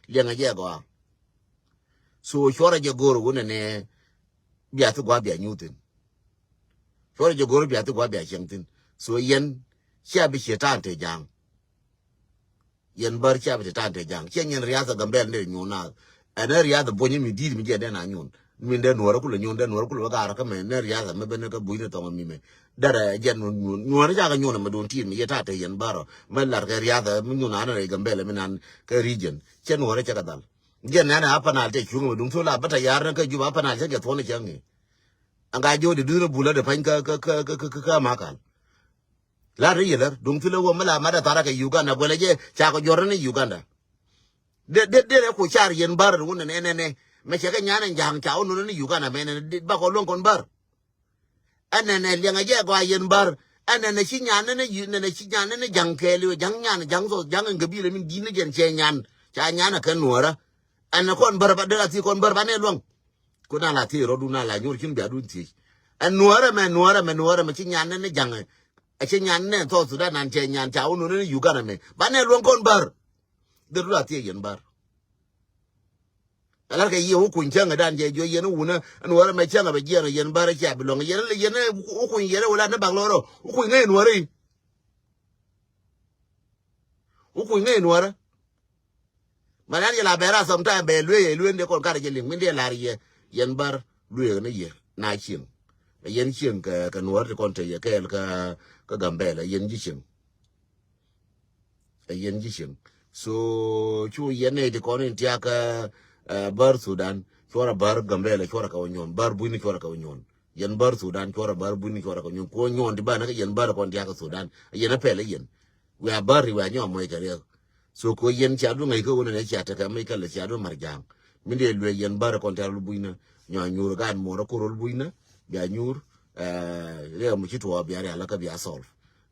Liɛŋ a jɛ gɔaa. So cuɔrɛ jɛ go̱o̱r wun ni bia thi gua̱a̱ bia nyuuthin. Cuɔrɛ jɛ go̱o̱r bia thi gua̱a̱ bia cieŋ thin. So yɛn cia bi cie taan te ja̱a̱ŋ. Yɛn bär cia bi te tan te ja̱ŋ ciɛ nyɛn riath a Gambɛl ni nyun na. Ɛn ɛ riath a buɔ̱ny mi di̱i̱t mi jiɛ dɛn a nyun. Min dee nuɔrä kulɛ nyuɔn, dee nuɔrä kulɛ bä gaarä kä mɛ, nɛ riath ɛmɛ ben kä buc ni thɔŋ mi mɛ. Derɛ jɛn nyuɔn, nyuɔn ca kɛ nyuɔn ɛmɛ don ti mi yɛ ta te yɛn bärɔ. Mɛ lar kɛ riath ɛmɛ nyuɔn anɛ rɛy Gambɛlɛ mi nan kɛ region. Cɛ nuɔrä cɛ kɛ dhal. Jɛn nɛn ɛ Upper Nile cɛ cuŋ mɛ duŋ thol a bä ta yar ni kä Juba, Upper Nile cɛ jɛ thuɔn cɛ ŋi̱i̱. Ɛn ka jiɔ di duth ni bulä di pany kä, kä, kä Makal. Lar ni yɛ lär duŋ thilɛ wä mi la mat ɛ thara kɛ Uganda, guɛlɛ jɛ ca kɛ jɔr ni Uganda. De, de, de rɛ ku car yɛn bär wun nɛ nɛ nɛ. Mɛ cɛ kɛ nyan ɛn ja̱ŋ ca wä nunɛ ni Uganda mɛ nɛ, de, bakɔ luɔ̱ŋ kɔn bär. Ɛn nɛ nɛ liɛŋɛ jɛ gɔaa yɛn bär. Ɛn nɛ nɛ ci nyan nɛ nɛ yu, nɛ nɛ ci nyan nɛ nɛ ja̱ŋ kɛɛli wä, ja̱ŋ nyan, ja̱ŋ thɔ, ja̱ŋ ɛn gabila min di̱t ni jɛn cɛ nyan. Ca nyan ɛ kɛ nuɔrä. Ɛn nɛ kɔn bär ba, de la thi kɔn bär ba nɛ luɔ̱ŋ. Ku na la thiec rɔ̱dun, na la nyuɔr cin bia dun thiec. Ɛn nuɔrɛ mɛ, nuɔrɛ mɛ, nuɔrɛ mɛ ci nyan ni ni jaŋɛ. Ɛ ci nyan ni South Sudan nan cɛ nyan ca wun ni Uganda mɛ. Ba nɛ luɔ̱ŋ kɔn bär. Dee du la thiec yɛn bär. Ɛ lar kɛ yiëë wä kuny cäŋɛ dan jɛ jiɔ yɛn wunä. Ɛn nuɔrɛ mɛ cäŋɛ bɛ jiɛn yɛn bär cia bi luɔ̱ŋ. Yɛn, yɛn wä kuny yɛn wä la ni bak lɔrɔ. Wä kuny ŋäc nuɔrɛ. Wä kuny ŋäc nuɔrä. Mɛ nan yɛ la bɛra sometime bɛ luee yɛ luee ni kɔn karɛ jɛ liŋ min dee lar yɛ. Yɛn bär luee ni yɛ na cieŋ. Yɛn cieŋ kɛ, kɛ nuɔr ti kɔn te yɛ kɛɛl kä, kä Gambɛlɛ yɛn ji̱ cieŋ. Ɛ yɛn ji̱ cieŋ. So cu yɛn nɛ ti kɔn in tiak kä, eh, bär Sudan. Cuɔrɛ bär Gambɛlɛ cuɔrɛ kɛ wä nyuɔn. Bär buini cuɔrɛ kɛ wä nyuɔn. Yɛn bär Sudan cuɔrɛ bär buini cuɔrɛ kɛ nyuɔn. Kuɔ nyuɔn ti banɛ kä yɛn bär kɔn tiak kä Sudan. Yɛn a pɛl yɛn. Wiaa bär wiaa nyɔk moc kɛ riɛk. So ko yɛn cia du ŋäc kä wunɛ nɛ cia tekɛ mi kɛ lɛ cia du mar ja̱a̱ŋ. Min dee luee yɛn bär kɔn tɛr rol bui̱nä. Nyɔa nyuur gaat muɔr kä rol bui̱nä. Bia nyuur, eh, riɛk mi ci tuɔɔk bia rial kä bia solve.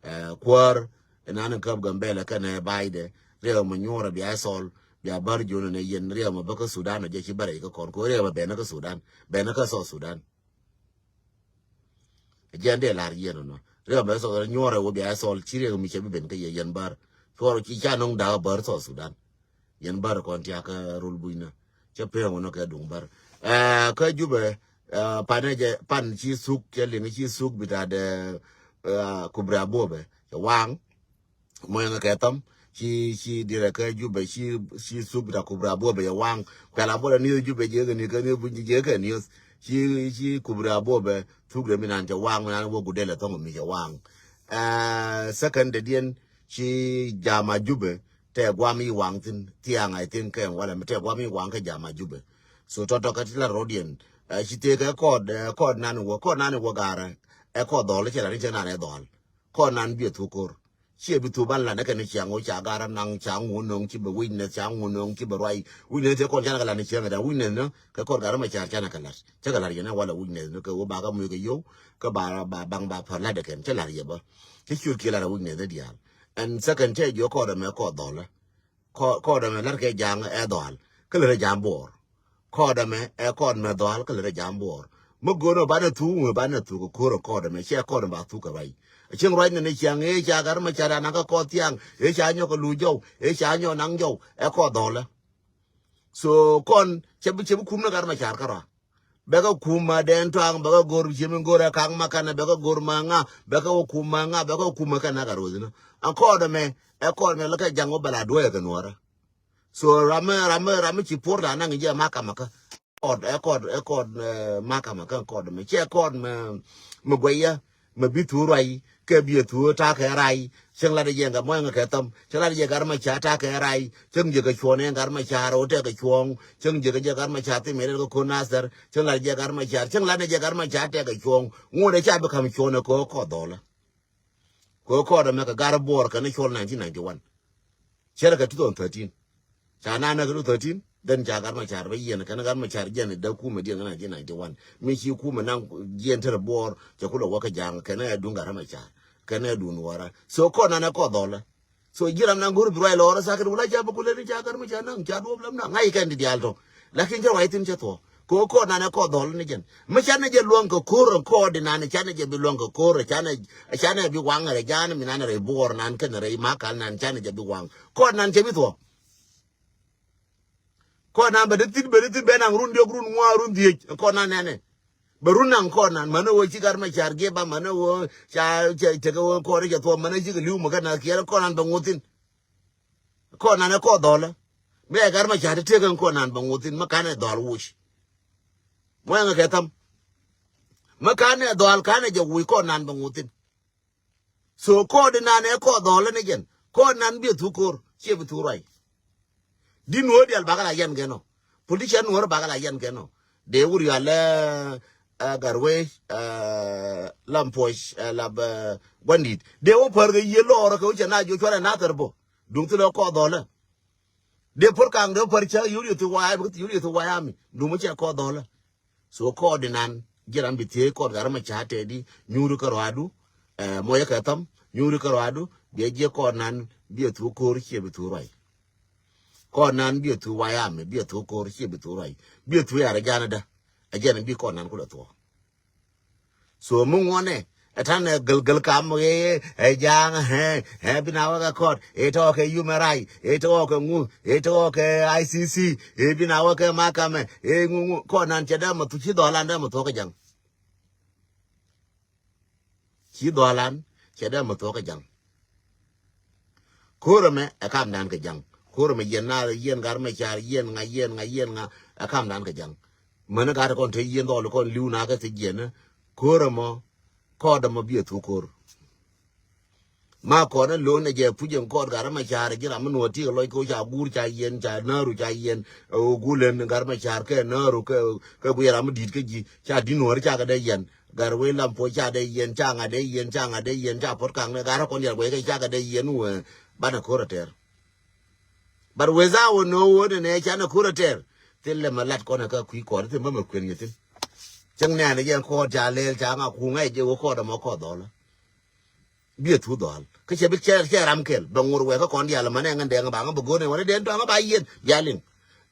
Eh, kuäär, inan in käp Gambɛlɛ kɛnɛ baydɛ. Riɛk mi nyuur bia solve. Bia bär jonɛ nɛ yɛn riɛk mi bä kä Sudan ɔ jɛ ci bär ɛ kä kɔn. Ko riɛk mi bɛn kä Sudan. Bɛn kä South Sudan. Jiɛn dee lar yɛn nɔ. Riɛk bɛ thɔk nyuɔrɛ wä bia thɔl ci riɛk mi cɛ bi ben kä yɛ yɛn bär. Cuɔr ci ca nɔŋ da̱a̱k bär South Sudan. Yɛn bär kɔn tiak kä rol bui̱nä. Cɛ pek wä nɔ kɛ duŋ bär. Ɛ, kä Jubɛ, ɛ, panɛ jɛ, pan ci thuk, cɛ liŋ ci thuk bitadɛ, ɛ, Kubra Bobɛ. Cɛ waŋ. Muɔ̱ŋ kɛ thɔm ci, ci dirɛ kä Jubɛ ci, ci thuk bita Kubra Bobɛ yɛ waŋ. Kuɛl a bɔlɛ ni Jubɛ jɛ kɛ ni kɛ ni buny jɛ kɛ ni ci, ci Kubra Bobɛ thuk de mi nan cɛ waŋ mi nan wä gudɛl ɛ thɔŋ mi cɛ waŋ. Ɛ, second de diɛn ci jama Jubɛ tɛ guam i waŋ thin thiaŋ I think kɛ wala mi tɛ guam i waŋ kɛ jama Jubɛ. So tɔtɔ kɛ ti la rodiɛn. Ɛ, ci tëë kɛ kɔɔd, ɛ, kɔɔd nan wä, kɔɔd nan wä garɛ. Ɛ kɔɔd dhɔl cɛ la ni cɛ nan ɛ dhɔl. Kɔn nan biɛ thuk ko̱r. Ciɛ bi thuk ban lan ɛ kɛn ciaŋ wä ca gar naŋ ca ŋun nöŋ ci bɛ witness ca ŋun nöŋ ci bɛ ruay. Witness cɛ kɔn canɛ kɛ lan ciaŋ dan witness nä kɛ kɔn gar mɛ car canɛ kɛ lat. Cɛ kɛ lat yɛn ɛ wala witness nä kɛ wä ba kɛ muc kɛ yow kɛ ba ba baŋ ba pär lat ɛ kɛn cɛ lat yɛ bä. Cɛ ciöt kiɛ lat ɛ witness nä diaal. And second cɛ jiɔ kɔn ɛmɛ kɔn dhɔlä. Kɔ-, kɔɔdɛ mɛ lät kɛ ja̱a̱ŋ ɛ dhɔal. Kä lät ɛ ja̱a̱ŋ buɔɔr. Kɔɔdɛ mɛ ɛ kɔɔd mɛ dhɔal kä lät ɛ ja̱a̱ŋ buɔɔr. Mi go̱o̱n ɛ banɛ thuk, mi banɛ thuk ɛ ko̱r ɛ kɔɔdɛ mɛ. Ciɛ kɔɔdɛ ba thuk ɛ ruac. Ɛ cieŋ ruac nɛ ni ciaŋ ëë ca gat mɛ car anaŋ kä kɔɔth thiaŋ. Ëë ca nyɔk ɛ lu jɔw. Ëë ca nyɔk naŋ jɔw. Ɛ kɔɔd dhɔlä. So kɔn cɛ bi, cɛ bi kum ni gat mɛ car kä rɔa. Bɛ kɛ kum ma dɛn tɔaŋ, bɛ kɛ go̱r ci mi go̱r ɛ kaŋ ma kɛnɛ, bɛ kɛ go̱r ma ŋa, bɛ kɛ wä kum ma ŋa, bɛ kɛ wä kum ma kɛnɛ kɛ ro̱th ni. An kɔɔdɛ mɛ, ɛ kɔɔdɛ mɛ lä kɛ jaŋ wä bɛ la duɔ̱ɔ̱c ɛ kɛ nuɔ̱ɔ̱rä. So ram mi, ram mi, ram mi ci puɔ̱r la naŋ jɛ ma kamä kä. Kɔɔd, ɛ kɔɔd, ɛ kɔɔd, ɛ, ma kamä kä kɔɔdɛ mɛ. Cɛ kɔɔd mɛ, mɛ guɛyä. Mɛ bi thuk ruac kɛ biɛ thuk ta̱a̱ kɛ rac. Cäŋ lat jɛ gat muɔ̱ɔ̱ŋ kɛ thäm. Cäŋ lat jɛ gat mɛ ca ta̱a̱ kɛ rac. Cäŋ jɛ kɛ cuɔ̱ɔ̱ŋ ɛ gat mɛ ca rɛw tɛk kɛ cuɔ̱ɔ̱ŋ. Cäŋ jɛ kɛ jɛ gat mɛ ca thim ɛ rɛl kɛ ko̱n nathɛr. Cäŋ lat jɛ gat mɛ ca, cäŋ lat jɛ gat mɛ ca tɛk kɛ cuɔ̱ɔ̱ŋ. Ŋot ɛ ca bi ka̱m cuɔ̱ɔ̱ŋ ɛ kɛ kɔɔth dhɔlä. Kɛ kɔɔdɛ mɛ kɛ gar buɔɔr kɛn cɔl nineteen ninety-one. Cɛrɛ kɛ two thousand thirteen. Ca na nɛ kɛ two thirteen, then ca gat mɛ car bä yiɛn kɛn gat mɛ car jiɛn dee kumɛ diɛn kɛ nineteen ninety-one. Mi ci kumɛ naŋ jiɛn tɛrɛ buɔɔr cɛ kulɛ wä kɛ ja̱a̱ŋ kɛn ɛ duŋ gat mɛ car kɛn ɛ duŋ wara. So kɔn nanɛ kɔɔth dhɔlä. So ji̱ ram naŋ go̱r bi ruac lɔɔrä sakit wula ca bä kulɛ ni ca gat mɛ car naŋ ca duɔ̱p lam naŋ ŋa̱c kɛn di diaal tɔ. Lakin cɛ ruac thin cɛ thuɔ. Kɛ ɣöö kɔɔt nan ɛ kɔɔt dhɔl ni jɛn. Mi canɛ jɛ luɔ̱ŋ kɛ ko̱r ɛ kɔɔt di nan canɛ jɛ bi luɔ̱ŋ kɛ ko̱r ɛ canɛ, canɛ bi waŋ rɛ ja̱a̱n mi nan rɛy buɔɔr nan kɛn rɛy makal nan canɛ jɛ bi waŋ. Kɔɔt nan cɛ bi thuɔ̱k. Kɔɔt nan bɛ di thin, bɛ di thin, bɛ naŋ run diɔk, run ŋuan, run dhiec. Kɔɔt nan nɛnɛ. Bɛ run naŋ kɔɔt nan mänɛ ɣöö ci gat mɛ car giɛ ba mänɛ ɣöö ca, ca tekɛ ɣöö kɔɔt cɛ thuɔ̱k mänɛ cikɛ li̱w mɛ kɛn na kiɛɛr kɔɔt nan bɛ ŋuth thin. Kɔn nan ɛ kɔn dhɔlä. Mi ɛ gat mɛ ca ti tëk ɛn kɔn nan bɛ ŋuth thin mi kanɛ dhɔl wuc. Muɛŋɛ kɛ tham. Mä kanɛ dhɔal kanɛ jɛ wuc kɔn nan bɛ ŋuthin. So kɔɔd inan ɛ kɔɔd dhɔl ni jɛn. Kɔɔd nan bi thuk ko̱r, ciɛ bi thuk ruac. Di nuɔ̱ɔ̱r dial bakɛ la yɛn kɛn ɔ. Politician nuɔ̱ɔ̱r bakɛ la yɛn kɛn ɔ. Dee wur yal ɛ, ɛ, Garwec, ɛ, Lam Puɔc, ɛ, Lap, ɛ, Guandit. Dee wä pär kɛ yiëë lɔɔr kɛ wä cɛ na jiɔ cuarɛ nathɛr bɔ. Duŋ thilɛ kɔɔd dhɔlä. Dee pär kaŋ dee pär cä yur yɛ thuk wayami, yur yɛ thuk wayami. Duŋ mi cɛ kɔɔd dhɔlä. So kɔɔd inan ji̱ ram bi thiec kɔɔd gat rɛ mɛ ca tɛɛdi nyuuri kä ruadu. Ɛ, mɔyɛ kɛ tham nyuuri kä ruadu. Biɛ jiɛ kɔɔd nan biɛ thuk ko̱r ciɛ bi thuk ruac. Kɔɔd nan biɛ thuk wayami biɛ thuk ko̱r ciɛ bi thuk ruac. Biɛ thuk yarɛ janɛ dä. Ɛ jɛn bi kɔɔd nan kulɛ thuɔk. So mi ŋuɔnɛ ɛ tanɛ gɛlgɛl kam ɛ, ɛ ja̱a̱ŋ ɛ, ɛ bi na wä kɛ kɔt ɛ tɔɔkɛ human right ɛ tɔɔkɛ ŋu ɛ tɔɔkɛ I C C ɛ bi na wä kɛ makamɛ ɛ ŋu ŋu kɔn nan cɛ dee mɛ thu ci dhɔlan dee mɛ thuɔk kɛ ja̱ŋ. Ci dhɔlan cɛ dee mɛ thuɔk kɛ ja̱ŋ. Ko̱r ɛmɛ ɛ kamdan kɛ ja̱ŋ. Ko̱r ɛmɛ yɛn na yɛn gat rɛ mɛ car yɛn ŋa yɛn ŋa yɛn ŋa ɛ kamdan kɛ ja̱ŋ. Mäni gat kɔn te yɛn dhɔl kɔn li̱w na kɛ thiec yɛn. Ko̱r ɛmɔ kɔɔt ɛmɔ biɛ thuk ko̱r. Ma kɔn ɛ lo̱n ɛ jɛ puc ɛn kɔɔt gat rɛ mɛ car ji̱ ram mi nuɔ̱ɔ̱r ti kɛ lɔc ko̱ ca guur ca yɛn ca nääru ca yɛn. Ɛ ɣöö gulɛn gat rɛ mɛ car kɛ nääru kɛ kɛ guiɛ ram mi di̱i̱t kä ji̱ ca di̱t nuɔ̱ɔ̱r ca kɛ dee yɛn. Gat wec lam puɔc ca dee yɛn ca ŋa̱t dee yɛn ca ŋa̱t dee yɛn ca puɔ̱t kaŋ ni gat rɛ kɔn yɛn guɛc kɛ ca kɛ dee yɛn wee. Banɛ ko̱r ɛ tɛr. But weza wä no̱o̱ŋ wä nɛnɛ canɛ ko̱r ɛ tɛr. Thil lɛ mɛ lat kɔn ɛ kä kui̱ kɔɔt thil mɛ mɛ kuën nyɛ thin. Cäŋ nɛɛnɛ jɛ kɔɔt ca lɛɛl ca ŋa kuŋ ɛ jɛ wä kɔɔt ɛmɔ kɔɔt dhɔlä. Biɛ thu dhɔl kä cɛ bi cɛ cɛ ram kɛl bɛ ŋur wɛ kä kɔn dial mɛ nɛ ŋän dɛŋ ba ŋä bɛ go̱n ɛ wä ni dɛn tɔŋ ba yɛn bia liŋ.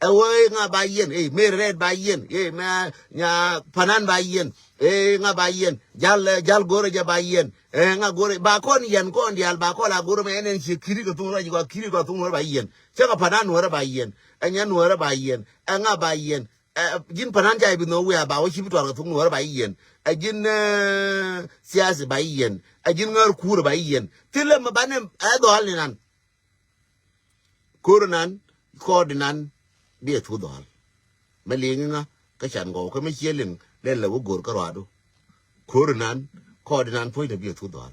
Ɛ wee ŋa ba yɛn ɛ meri rɛt ba yɛn ɛ mɛ nya panan ba yɛn ɛ ŋa ba yɛn jal jal go̱rɛ jɛ ba yɛn. Ɛ ŋa go̱rɛ ba kɔn yɛn kɔn dial ba kɔn la go̱rɛ mɛ ɛn ɛn ciɛ kiri kɛ thuŋ rɔ ji̱ kɔ kiri kɔ thuŋ rɔ ba yɛn. Cä kɛ panan nuɔrɛ ba yɛn ɛ nya nuɔrɛ ba yɛn ɛ ŋa ba yɛn. Ɛ ji̱n panan ca i̱ bi nhɔk wiaa ba wä ci bi tuar kɛ thuk nuɔrɛ ba yɛn. Ɛ ji̱n ɛ siasi ba yɛn. Ɛ ji̱n ŋäär kuurɛ ba yɛn. Thilɛ mɛ banɛ ɛ dhɔal ni nan. Ko̱r nan kɔɔd nan bi ɛ thuk dhɔal. Mɛ liŋ ŋa kä can gɔw kä mɛ ciɛ liŋ lɛn lɛ wä go̱r kä ruadu. Ko̱r nan kɔɔd nan puɔ̱cnɛ bi ɛ thuk dhɔal.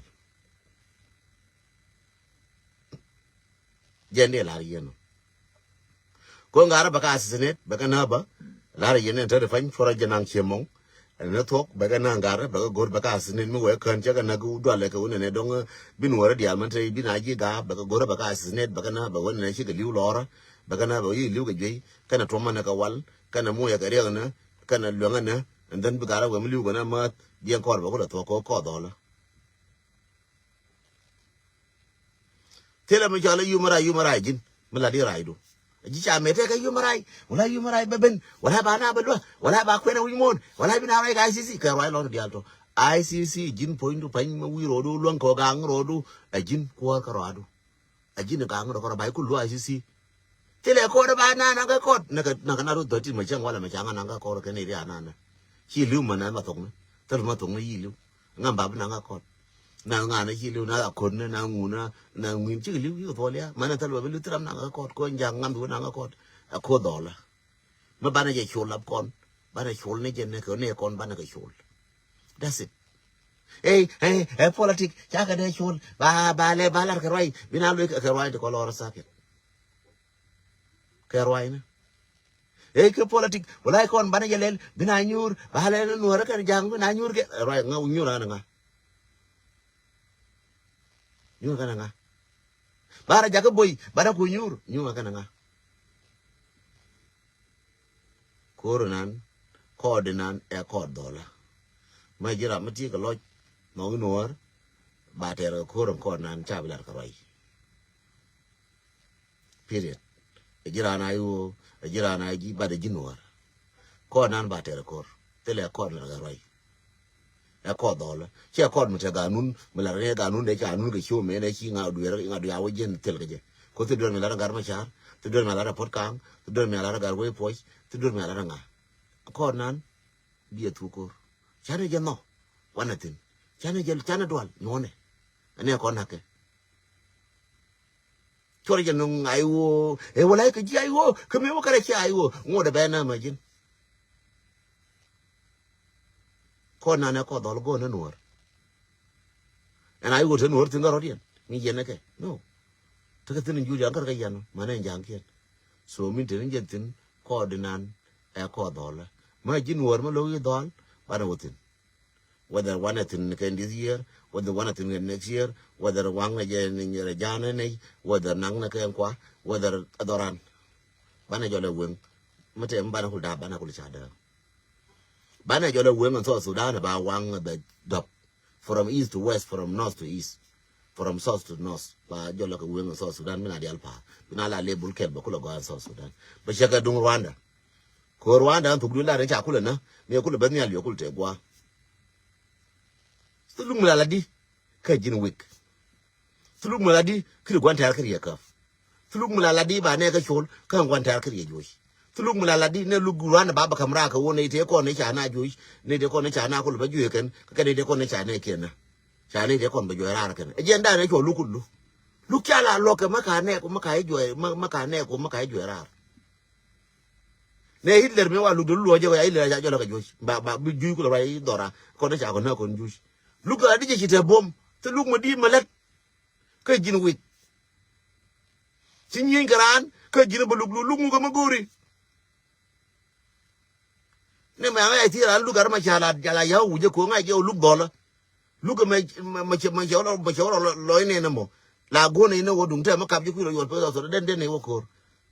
Jɛn dee lar yɛn ɔ. Ko ŋa̱rä bɛ ka assassinate bɛ kɛ nä bä. Lar yɛn ɛn te ri pany puɔrä jɛ naŋ ciɛ mɔŋ. Ɛn ni thuɔk bɛ kɛ nä ŋa̱rä bɛ kɛ go̱r bɛ ka assassinate mi wee kään cɛ kɛ nä kɛ wut dualɛ kɛ wun ɛn ɛ dɔŋ. Bi nuɔrä diaal mɛn te bi na ji̱ ga̱a̱ bɛ kɛ go̱r bɛ ka assassinate bɛ kɛ nä bɛ wun ɛn ɛ cikɛ li̱w lɔrä. Bɛ kɛ nä bɛ wun i̱ li̱w kɛ juey kɛnɛ tuɔmä nɛ kɛ wal kɛnɛ muyɛ kɛ riɛk nä kɛnɛ luɛŋä nä. And then bi ga̱rä wee mi li̱w kɛ nä mäth jiɛn kɔr bɛ kulɛ thuɔk kɛ kɔr dhɔlä. Thilɛ mi cɔal i̱ human right, human right ji̱n mi lat i̱ right du. Ji̱ ca mɛt tɛkɛ human right wala human right bɛ ben wala ba na bɛ luä wala ba kuɛn a wi̱c muɔ̱ɔ̱n wala bi na ruac kɛ I C C kɛ ruac lɔn diaal tɔ. I C C ji̱n puɔ̱nydu pany mi wi̱i̱ rɔɔdu luäŋ kɛ gaŋ rɔɔdu. Ɛ ji̱n kuäär kä rɔɔdu. Ɛ ji̱n gaŋ rɔɔdu kɛ rɔɔdu ba i̱ kul luä I C C. Thilɛ kɔɔt ba na naŋ kä kɔɔt nakä nakä na ruth thirteen ma cäŋ wala ma caŋ a naŋ kä kɔɔt kɛn area nana. Ci li̱w ma na ma thok ni thil ma thok ni yi li̱w. Ŋa ba bi naŋ kä kɔɔt na ŋa na ci li̱w na a kɔɔt ni na ŋu na na ŋuin ci li̱w yi thol ya ma na thil ba bi li̱w thil ram naŋ kä kɔɔt ko jaŋ ŋam bi naŋ kä kɔɔt. A ko dhɔla. Ma banɛ jɛ col lap kɔn banɛ col ni jɛ ne kɛ ne kɔn banɛ kɛ col. That's it. Ey ey ey politic ca kɛ dee col ba ba lɛ ba lar kɛ ruac bi na luy kɛ ruac ti kɔ lɔr sakit. Kɛ ruac ni. Ey kɛ politic wala kɔn banɛ jɛ lɛl bi na nyuur ba lɛ ni nuɔrɛ kɛn jaŋ bi na nyuur kɛ ruac ŋa nyuur ŋa ni ŋa. Nyuur kɛn ŋa. Bara jakä boy bara ku nyuur nyuur ŋa kɛn ŋa. Ko̱r inan kɔɔd inan ɛ kɔɔd dhɔla. Mɛ ji̱ ram mi ti kɛ lɔc nɔŋ inuɔr ba tɛr kɛ ko̱r in kɔɔd inan ca bi lat kɛ ruac. Period. Ɛ ji̱ ran a iwoo ɛ ji̱ ran a ji̱ bat ɛ ji̱ nuɔr. Kɔɔd inan ba tɛr kɛ ko̱r thilɛ kɔɔd inan kɛ ruac. Ɛ kɔɔth dhɔlä ciɛ kɔɔth mi te ganun mi lat rɛ ganun dee ca nun kɛ ciö mɛ nɛ ci ŋa dueer ŋa dueer a wä jiɛn thil kɛ jɛ. Ko thi duer mi lat ɛ gar ma car thi duer mi lat ɛ pot kaŋ thi duer mi lat ɛ gar wei puɔc thi duer mi lat ɛ ŋa. Kɔɔth nan biɛ thuk ko̱r canɛ jɛ nhɔ wanɛ thin canɛ jɛ canɛ dual nyuɔnɛ. Ɛnɛ kɔn nakɛ. Cuɔr jɛ nuŋ a iwoo ɛ wala kɛ ji̱ a iwoo kɛ mi wä kɛ rɛ ci a iwoo ŋot ɛ bɛ nä mɛ ji̱n. Kɔn nanɛ kɔn dhɔl go̱o̱n ni nuɔ̱ɔ̱r. Ɛn a i̱ ɣöö te nuɔ̱ɔ̱r thi̱n kä rɔ̱t yɛn mi yɛn ɛ kɛ no. Tekɛ thi̱n in juuc an kärkɛ yɛn mänɛ in ja̱a̱ŋkiɛn. So min te ni jɛn thi̱n kɔɔdinan ɛ kɔɔdhɔlä. Mä ji̱ nuɔ̱ɔ̱r mä lo̱k i̱ dhɔl banɛ wä thi̱n. Whether wanɛ thi̱n kɛ in this year, whether wanɛ thi̱n kɛ in next year, whether waŋnɛ jɛ in nyɛrɛ ja̱a̱nɛ nɛy, whether naŋnɛ kɛ in kua, whether ɛ dhɔran. Banɛ jɔlɛ weŋ. Mä tɛm banɛ kul da̱a̱p banɛ kul ca dääk. Banɛ jɔlɛ weŋ in South Sudan ba waŋ bɛ dɔp. From east to west, from north to east, from south to north. Ba jɔlɛ kɛ weŋ in South Sudan mi na dial pa̱a̱. Bi na la lɛ bul kɛl bɛ kulɛ gɔaa in South Sudan. Bɛ cɛ kɛ duŋ Rwanda. Kɛ Rwanda in thuk du lar in ca kulɛ na mi kulɛ bɛ nhial yɔ kul tɛ gua. Thuluk mi la la di kä ji̱n wik. Thuluk mi la di kiri guan tɛr kiri yɛ käp. Thuluk mi la la di ba nɛ kä col kä guan tɛr kiri yɛ juɔc. Thuluk mi la la di nɛ luk guan ba ba kam raa kä won nɛ ite kɔn nɛ ca na juɔc nɛ ite kɔn nɛ ca na kul ba juɔc kɛn kä kɛn ite kɔn nɛ ca nɛ kiɛn na. Ca nɛ ite kɔn ba juɔc rar kɛn. Ɛ jiɛn dan nɛ col luk kul luk. Luk ca la lɔk kɛ ma ka nɛ ko ma ka juɔc ma ka nɛ ko ma ka juɔc rar. Nɛ Hitler mi wa luk de luɔ jɛ wa Hitler ca jɔlɔ kɛ juɔc ba ba bi juɔc kul ba i dhɔra kɔn nɛ ca kɔn na kɔn juɔc. Luk la di jɛ ci tɛ bom. Thuluk mi di ma lɛt. Kä ji̱n wik. Ci nyieny kɛ raan kä ji̱n bä luk luk luk ŋuk ɛmɛ go̱o̱ri. Ni mɛ ŋa̱c a thier an luk arä ma ca la jal a ya̱w wi̱cä ko̱ ŋa̱c jɛ wä luk dhɔlä. Luk ɛmɛ ma cɛ ma cɛ wä lɔ ma cɛ wä lɔ lɔ inɛn ɛmɔ. La go̱o̱n inɛ wä duŋ tɛmɛ kap ji̱ kui̱ rɔ yuɔt pek a thɔt den den iwä ko̱o̱r.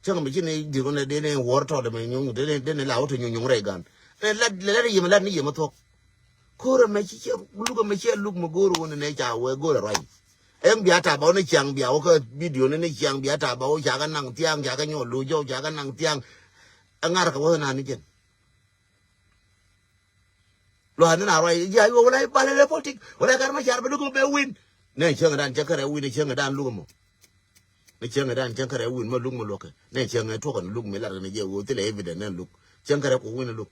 Cäŋ mi ci ni di̱r wä nɛ den in wuɔr tɔt ɛmɛ nyuŋ den in den in la wä te nyuŋ nyuŋ rɛy gan. Ɛ lat lɛ lat yɛmɛ lat ni yɛmɛ thuɔ̱k. Ko̱r ɛmɛ ci ciɛ luk ɛmɛ ciɛ luk mɛ go̱o̱r wun nɛ ca wee go̱o̱r ɛ ruac. Ɛn bia tap a wä ni ciaŋ bia wä kä bidio ni ni ciaŋ bia tap a wä ca kɛ naŋ thiaŋ ca kɛ nyɔk lo̱c jɔw ca kɛ naŋ thiaŋ. Ɛ ŋa̱r kɛ wä na ni jɛn. Lua̱a̱ ni na ruac ya yuɔ wala i̱ balɛ lɛ politik wala kar ma car bɛ luk mɛ bɛ win. Nɛ cieŋ dan cɛ kärɛ win cieŋ dan luk mɔ. Ni cieŋ dan cieŋ kärɛ win ma luk mɔ luɔkɛ nɛ cieŋ tuɔkɛ ni luk mi lar ni jɛ woo thilɛ evident nɛ luk cieŋ kärɛ ku win luk.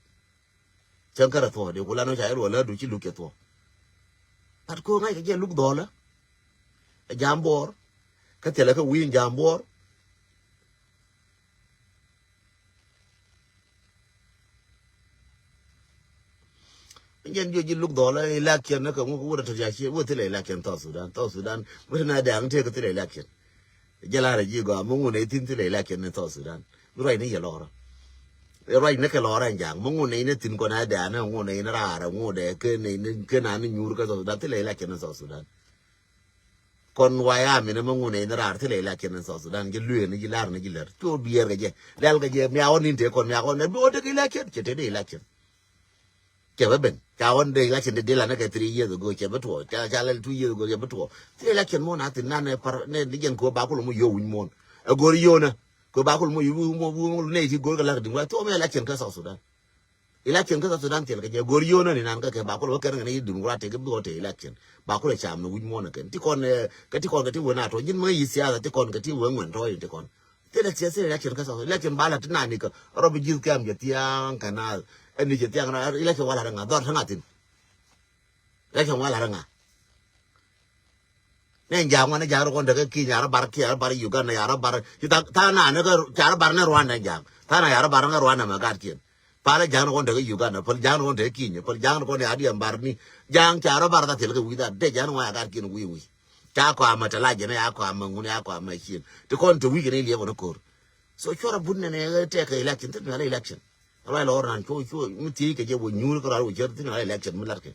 Cäŋ kärɛ thuɔ̱k di ku lan wä ca yɛ luɔl lä du ci luk cɛ thuɔ̱k. But ko̱ ŋa̱c kɛ jɛ luk dhɔlä. Ɛ jam buɔɔr. Kä thilɛ kä wi̱i̱ jam buɔɔr. Jɛn jiɔ ji̱ luk dhɔlä election ni kɛ ŋuk wurɛ tɔ̱ ca cie wä thilɛ election South Sudan South Sudan wä ti na dɛ̈ɛ̈ŋ tëëk thilɛ election. Jɛ la̱rä ji̱ gɔaa mi ŋun ɛ thi̱n thilɛ election ni South Sudan. Mi ruac ni yɛ lɔrä. Ruac ni kɛ lɔrä ɛn ja̱a̱ŋ mi ŋun ɛ in ɛ thi̱n kɔn ɛ dɛ̈ɛ̈n ɛ ŋun ɛ in raar ɛ ŋun ɛ kɛ nɛ in kɛ na ni nyuur kä South Sudan thilɛ election ni South Sudan. Kɔn wayami ni mi ŋun ɛ in raar thilɛ election ni South Sudan ji̱ lueer ni ji̱ la̱r ni ji̱ lär cu biɛɛr kɛ jɛ lɛl kɛ jɛ miaw ni in tëë kɔn miaw ni bi wä tekɛ election cɛ tekɛ election. Cɛ bä ben ca ɣɔn dee election de dilan kɛ three years ago cɛ bä tuɔ ca ca lɛl two years ago cɛ bä tuɔ. Three election muɔn a thin nan ɛ par nɛ ni jɛn kɛ ba kul mu yo wi̱ny muɔn ɛ go̱r yonä kɛ ba kul mu yo wi̱ny muɔn nɛ ti go̱r kɛ lak diŋ wa tuɔ mi election kä South Sudan. Election kä South Sudan thil kɛ jɛ go̱r yonä ni nan kä kɛ ba kul wä kɛn kɛ ni Democratic bi wä te election ba kul ɛ cam ni wi̱ny muɔn kɛn ti kɔn ɛ kɛ ti kɔn kɛ ti wä na tɔ ji̱n mɛ yi siasa ti kɔn kɛ ti wä ŋuɛn tɔ ti kɔn. Thilɛ tiɛth thilɛ election kä South Sudan election ba la ti nani kä rɔ bi ji̱th kɛm jɛ thiaŋ kɛ na ɛn ni jɛ thiaŋ na election wa la ri ŋa dhɔr ti ŋa thin. Election wa la ri ŋa. Nɛ ja̱a̱ŋ wa ni ja̱a̱ŋ rɔ kɔn däk kä Kenya rɔ bar kia rɔ bar Uganda ya rɔ bar ci tha tha na ni kä ca rɔ bar ni Rwanda ja̱a̱ŋ tha na ya rɔ bar ni Rwanda mɛ gat kiɛn. Pal ja̱a̱ŋ rɔ kɔn däk kä Uganda pal ja̱a̱ŋ rɔ kɔn däk kä Kenya pal ja̱a̱ŋ rɔ kɔn ya diɛn bar ni ja̱a̱ŋ ca rɔ bar kä thil kä wi̱i̱ dha dee ja̱a̱ŋ wa ya gat kiɛn wi̱i̱ wi̱i̱. Ca kɔamɛ te lajɛ ni ya kɔamɛ ŋun ya kɔamɛ cien ti kɔn te wi̱i̱ kɛ ni liɛp wä ni ko̱r. So cuɔrɛ but nɛnɛ tɛkɛ election thil mi ala election. Ruac lɔɔr nan cuɔ cuɔ mi thiec kɛ jɛ wä nyuur kä ruac wä cär thil mi ala election mi latkɛ.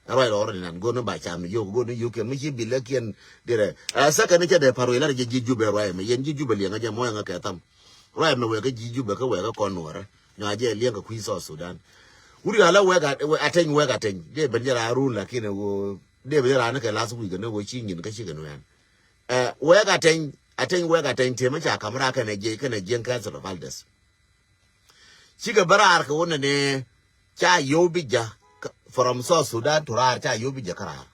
Ruac lɔɔr ni nan go̱n ni ba cam ni yio̱k go̱n ni yio̱k kɛ mi ci bil lä kiɛn dirɛ. Ɛ thäkɛ ni cɛ dee pa̱r wec lat jɛ ji̱ Jubɛ ruac mɛ yɛn ji̱ Jubɛ liɛŋä jɛ muɔ̱yɛ ŋä kɛ tham. Ruac mɛ wek kä ji̱ Jubɛ kä wek kä kɔn nuɔrä nyɔa jɛ liɛŋ kɛ kui̱ South Sudan. Wuri ala wek ateny wek ateny dee ben jɛ la run lakin wä dee ben jɛ la ni kɛ last week ni wä ci nyin kä ci kɛ nuɛn. Ɛ wek ateny ateny wek ateny tiemä ca kam raar kɛnɛ jiɛc kɛnɛ jiɛn Council of Elders. Cikɛ bä raar kɛ wä nɛnɛ ca yio̱w bi ja̱ from South Sudan to raar ca yio̱w bi ja̱ kä raar.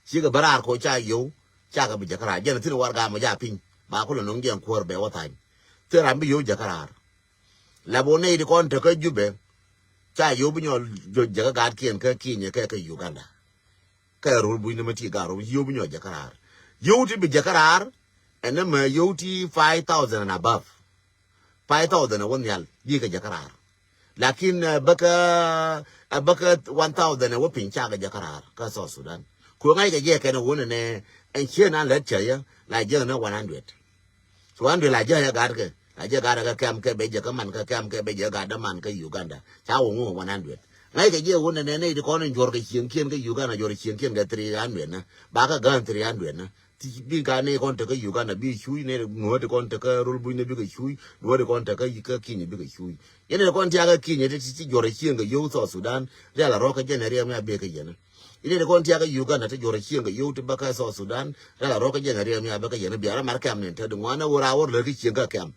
Cikɛ bä raar kɛ wä ca yio̱w ca kɛ bi ja̱ kä raar jɛn thi̱n warɛgak mɔ ja piny ba kulɛ nɔŋ jɛn kuäär bɛ wä tha̱a̱ny. Thil ram bi yio̱w ja̱ kä raar. Lap wä nɛy ti kɔn te kä Jubɛ ca yio̱w bi nyɔl ja̱ kä gaatkiɛn kä Kenya kɛ kä Uganda. Kɛ rol buny ni ma ti gar rol yio̱w bi nyɔl ja̱ kä raar. Yio̱w ti bi ja̱ kä raar ɛn ni mɛ yio̱w ti five thousand and above. Five thousand a wä nhial bikɛ ja̱ kä raar. Lakin bäkä bäkä one thousand ɛ wä piny cakɛ jɛ kä raar kä South Sudan. Kuɛ ŋa̱c kɛ jɛ kɛn ɛ wun ɛnɛ ɛn ciɛ nan lät cɛ yɛ la jɛ nɛ one hundred. One hundred la jɛ yɛ gat kɛ la jɛ gat kɛ kɛm kɛ bɛ jɛ kä man kɛ kɛm kɛ bɛ jɛ gat dä man kä Uganda ca wä ŋu one hundred. Ŋa̱c kɛ jɛ wun ɛnɛ nɛ iti kɔn in juɔr kɛ cieŋ kiɛn kä Uganda juɔr cieŋ kiɛn kɛ three hundred nä ba kɛ gään three hundred nä. Ti bi ka ne kɔn tekä Uganda bi cuy ne nuɔti kɔn tekä rol buny ne bikɛ cuy nuɔti kɔn tekä kä Kenya bikɛ cuy. Yene kɔn tiakä Kenya ti ti juɔrɛ cieŋ kɛ yow South Sudan rial a rɔkä jɛn riɛm ya bekɛ yene. Yene kɔn tiakä Uganda ti juɔrɛ cieŋ kɛ yow ti bäkä South Sudan rial a rɔkä jɛn riɛm ya bekɛ yene biara mar kɛm ne te di ŋuan a wor a wor lɛ ki cieŋ kä kɛm.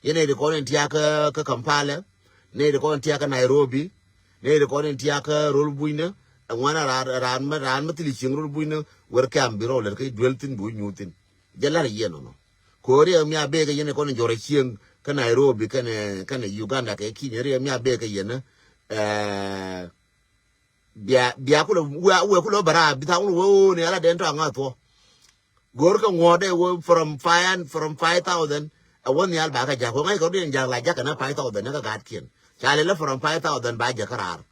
Yene di kɔn in tiakä kä Kampala ne di kɔn in tiakä Nairobi ne di kɔn in tiakä rol buny ne. Ŋuan a raan raan raan ma thili cieŋ rol buny ne wer kɛm bi rɔ lɛ ki duel thin bi wä nyuth thin. Jɛ lar yɛ nɔnɔ. Korea mi a bek yɛn kɔn jɔrɛ cieŋ kä Nairobi kɛnɛ kɛnɛ Uganda kɛ Kenya riɛ mi a bek yɛn. Bia bia kulɛ wɛ kulɛ bɛ raa bi thaŋ wɛ wɛ ni ala den tɔ aŋa thuɔ. Gor kɛ ŋuɔdɛ wɛ from five from five thousand. Ɛ wä nhial ba kɛ jak wɛ ŋa̱c kɛ rɔ den jak la jak kɛ na five thousand ni kɛ gat kiɛn ca lɛ lɛ from five thousand ba jak kɛ raar.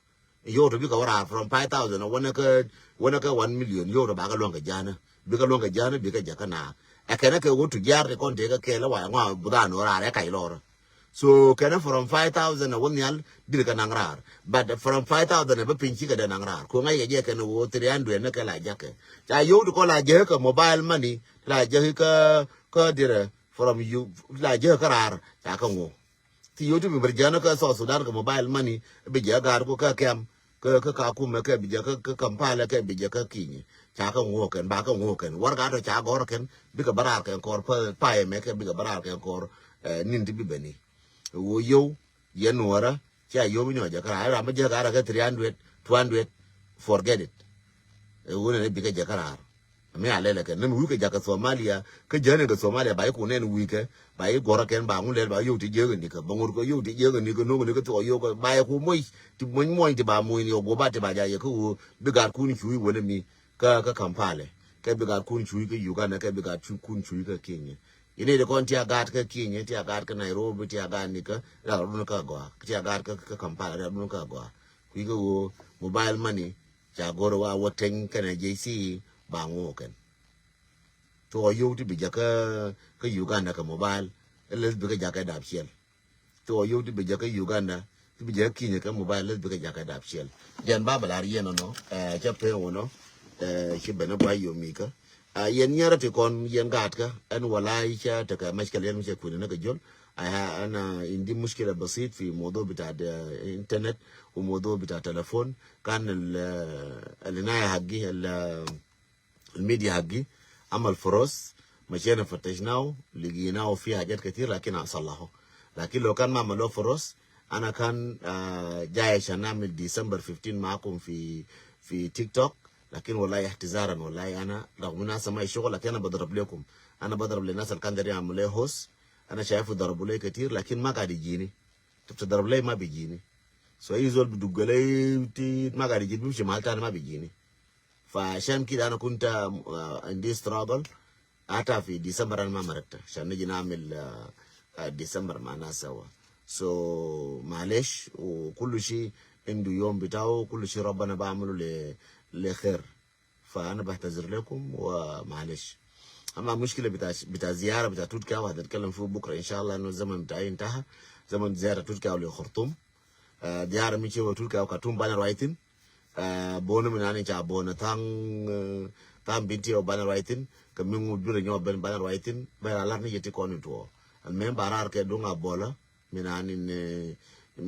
Yow to bikɛ wä raar from five thousand wä ni kä wä ni kä one million yow to ba kɛ luäŋ kɛ janä bikɛ luäŋ kɛ janä bikɛ jak kɛ na. Ɛ kɛn kɛ wä tu jar ti kɔn tekɛ kɛl wä ŋɔ budhan wä raar ɛ kac lɔr. So kɛn from five thousand a wä nhial diri kɛ naŋ raar but from five thousand a bä piny cikɛ dee naŋ raar ko ŋa̱c kɛ jɛ kɛn wä three hundred ni kɛ la jakɛ. Ca yow ti kɔ la jɛ kɛ mobile money la jɛ kɛ kɛ dirɛ from you la jɛ kɛ raar ca kɛ ŋu. Ti yow ti bi ber jɛ ni kɛ South Sudan kɛ mobile money bi jɛ gaar ko kɛ kɛm kɛ kɛ Kakumɛ kɛ bi jɛ kɛ Kampala kɛ bi jɛ kɛ Kenya. Ca kɛ ŋu kɛn ba kɛ ŋu kɛn wär gaa tɔ ca gɔr kɛn bikɛ bä raar kɛn kɔr pa pa yɛ mɛ kɛ bikɛ bä raar kɛn kɔr. Nin ti bi beni. Wo yow yɛ nuɔrä cia yow bi nyɔ jɛ kä raar ram bi jɛ gaa rɛ kɛ three hundred two hundred. Forget it. Wo nɛ bikɛ jɛ kä raar. Mi a lɛlɛ kɛ ni mi wi̱i̱ kɛ jakä Somalia kä jäni kɛ Somalia ba yi kun nɛn wi̱i̱ kɛ ba yi gɔrä kɛn ba ŋun lɛl ba yow ti jiäk ni kɛ ba ŋur kɛ yow ti jiäk ni kɛ no̱k ni kɛ thuɔk yow kɛ ba yɛ ku moc ti moc muɔny ti ba moc ni ɔ goba ti ba ja yɛ kä ɣöö bi gat kun cuuc wälä mi kä kä Kampala kɛ bi gat kun cuuc kä Uganda kɛ bi gat kun cuuc kä Kenya. Ini de kɔn tia gat kä Kenya tia gat kä Nairobi tia gat ni kä ria run kä gɔa tia gat kä Kampala ria run kä gɔa. Kui̱ kä ɣöö mobile money ca go̱r wa wä teny kɛnɛ J C ba ŋo̱o̱ kɛn. Thuɔɔ yio̱w ti bi jɛ kä kä Uganda kɛ mobile. Ɛ leth bikɛ jakä dap ciɛl. Thuɔɔ yio̱w ti bi jɛ kä Uganda ti bi jɛ kä Kenya kɛ mobile leth bikɛ jakä dap ciɛl. Jɛn ba bɛ lar yɛn ɔnɔ ɛ cɛ pee wɔnɔ. Ɛ ci bɛn ɛ gua yo̱mikä. Ɛ yɛn nyɛrɛ ti kɔn yɛn gaatkä ɛn wala i̱ cɛ tekɛ mɛckɛl yɛn mi cɛ kui̱n ni kɛ jol. Ɛ ɛn indi mushkila basit fi modo bita de internet u modo bita telefon. Kan el el inaya hagi el الميديا حقي عمل فروس. مشينا فتشناه لقيناه في حاجات كتير لكن أصلحه. لكن لو كان ما عملوه فروس أنا كان آه جاي عشان نعمل ديسمبر fifteen معكم في في تيك توك. لكن والله اعتذارا والله أنا رغم إن هسه ما شغل لكن أنا بضرب لكم. أنا بضرب للناس اللي كان دايرين يعملوا لي هوس. أنا شايفه ضربوا لي كتير لكن ما قاعد يجيني. تضرب لي ما بيجيني. So أي زول بدق لي تي ما قاعد يجيني بمشي محل تاني ما بيجيني. فعشان كده أنا كنت آه، عندي struggle. حتى في ديسمبر أنا ما مرقت عشان نجي نعمل آه، آه، ديسمبر مع ناس سوا. So معلش وكل شيء عنده يوم بتاعه وكل شيء ربنا بعمله ل- لخير. فأنا بعتذر لكم ومعلش. أما مشكلة بتاع بتاع زيارة بتاع توت كاو هتتكلم فيه بكرة إن شاء الله إنه الزمن بتاعي انتهى. زمن زيارة توت كاو لخرطوم. Diaar mi ci wä tul kɛ wä Katum banɛ ruacthin. Bonä mi nani ca bonä thaŋ thaŋ binti wä banɛ ruacthin. Kɛ mi ŋut durɛ nyɔ ben banɛ ruacthin bɛ la lar ni yeti kɔn in tuɔ. Al mem ba rar kɛ duŋ a bolä mi nani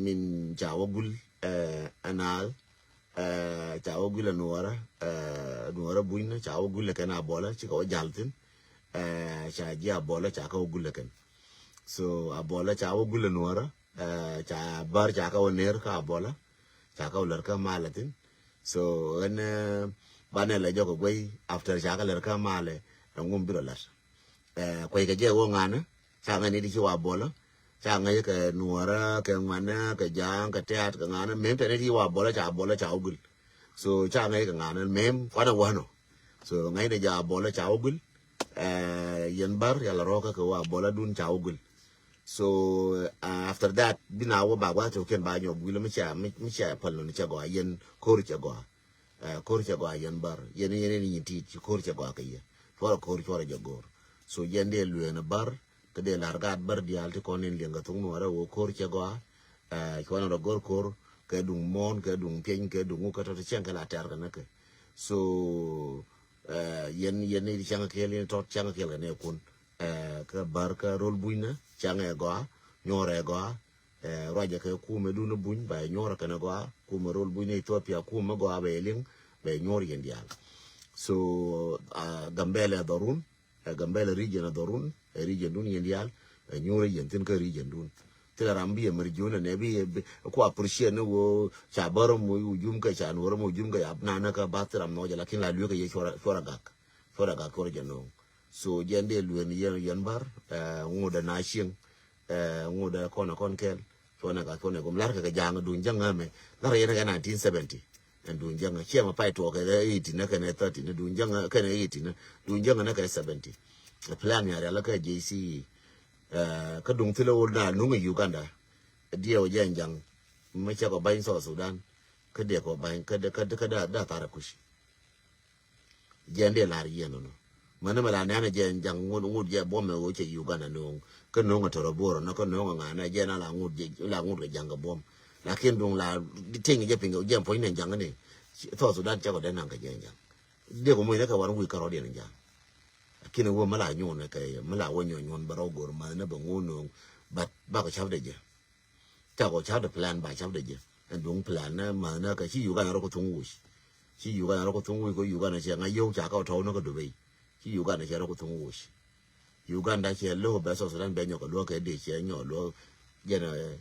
min ca wä gul. Anal ca wä gul a nuɔrä. Nuɔrä buny na ca wä gul kɛn a bolä ci kɛ wä jal thin. Ca ji a bolä ca kɛ wä gul kɛn. So a bolä ca wä gul a nuɔrä. Ca bär ca kä wä ner kä a bolä. Ca kä wä lär kä malä thin. So ɣän banɛ lɛ jɔk a guey after ca kä lär kä malɛ. Ɛ ŋum bi rɔ lär. Kuey kɛ jɛ wä ŋanä ca ŋa̱c ni di ci wa bolä. Ca ŋa̱c kɛ nuɔrä kɛ ŋuanä kɛ ja̱a̱ŋ kɛ tɛ̈t kɛ ŋanä mem tɛ ni di ci wa bolä ca bolä ca wä gul. So ca ŋa̱c kɛ ŋanä mem kuanɛ wä nɔ. So ŋa̱c ni ja bolä ca wä gul. Yɛn bär yala rɔkä kɛ wa bolä dun ca wä gul. So uh, After that bi na wä ba gua to ken ba nyɔk wil mi cha mi cha pal no cha gua yɛn kor cha gua. Kor cha gua yɛn bar yɛn yɛn ni ti ti kor cha gua ka yɛ. Chwara kor chwara ja gor. So yɛn de luen bar ke de lar gat bar dial ti kon in lienga tung no ara wo kor cha gua. Chwara ro gor kor ke dung mon ke dung pien ke dung ka to chen ke la ter ka na ke. So yɛn yɛn ni chang ke lin tot chang ke ne kun. Kä bär kä rol bunyni cäŋ ɛ gɔaa nyuɔr ɛ gɔaa. Ruacɛ kɛ kumɛ dun buny ba ɛ nyuɔr kɛn ɛ gɔaa kumɛ rol bunyni Ethiopia kumɛ gɔaa bɛ liŋ bɛ nyuɔr yɛn diaal. So Gambɛlɛ dhɔrun ɛ Gambɛlɛ region ɛ dhɔrun ɛ region dun yɛn diaal ɛ nyuɔr yɛn thin kä region dun. Thilɛ ram bi ɛ mɛr jiun ɛ nɛ bi ku appreciate ni wo ca bär mɔ wujum kɛ ca nuɔr mɔ wujum kɛ ya nanä kä bath thil ram nɔɔcɛ lakin la luekä yɛ cuɔr ɛ gak. Cuɔr ɛ gak cuɔr jɛ no̱o̱ŋ. So jɛn dee lueen yɛn yɛn bar ŋut ɛ na cieŋ. Ŋut ɛ kɔn ɛ kɔn kɛl cuɔn ɛ gak cuɔn ɛ gom lar kɛ kɛ jaŋ duun jäŋ ɛ mɛ lar yɛn ɛ kɛ nineteen seventy. Ɛn duun jäŋ ɛ ciɛ mɛ pay tuɔɔk kɛ eighty nɛ kɛn ɛ thirty nɛ duun jäŋ ɛ kɛn ɛ eighty nɛ duun jäŋ ɛ nɛ kɛ seventy. Ɛ plan ya rial kä J C E. Kä duŋ thilɛ wol na nuŋ ɛ Uganda. Diɛ wä jɛn jaŋ mɛ cɛ kɔ bany South Sudan. Kä diɛ kɔ bany kä da thar ɛ kuc. Jɛn dee lar yɛn nɔ. Mani mɛ la nɛn jɛ jaŋ ŋut ŋut jɛ buɔmɛ ɣöö cɛ Uganda no̱o̱ŋ. Kä no̱o̱ŋ a tɔrɔ buɔrɔ nɔ kä no̱o̱ŋ a ŋanɛ jɛ na la ŋut jɛ la ŋut kɛ jaŋ kɛ buɔm. Lakin duŋ la tiŋ jɛ piŋ jɛ puɔ̱ny nɛ jaŋ ni. Thɔ Sudan cɛ kɔ dee naŋ kɛ jɛ jaŋ. Dee kɔ muc ni kɛ wan wi̱i̱ kärɔ̱ diɛn jaŋ. Lakin wä mi la nyuun kɛ mi la wä nyuun nyuun bɛ rɔ go̱r math ni bɛ ŋuun no̱o̱ŋ. But bakɔ cap dee jɛ. Cakɔ cap de plan ba cap de jɛ. Ɛn duŋ plan nɛ math nɛ kɛ ci Uganda rɔ kɛ thuŋ wuc. Ci Uganda rɔ kɛ thuŋ wuc kɛ Uganda cɛ ŋa yio̱w ca kɛ tɔw nɛ kɛ Dubai. Ci Uganda cɛ rɔ kɛ thuŋ wuc. Uganda cɛ lo̱k bɛ South Sudan bɛ nyɔk kɛ luɔk kɛ dee cɛ nyɔk luɔk. Jɛn ɛ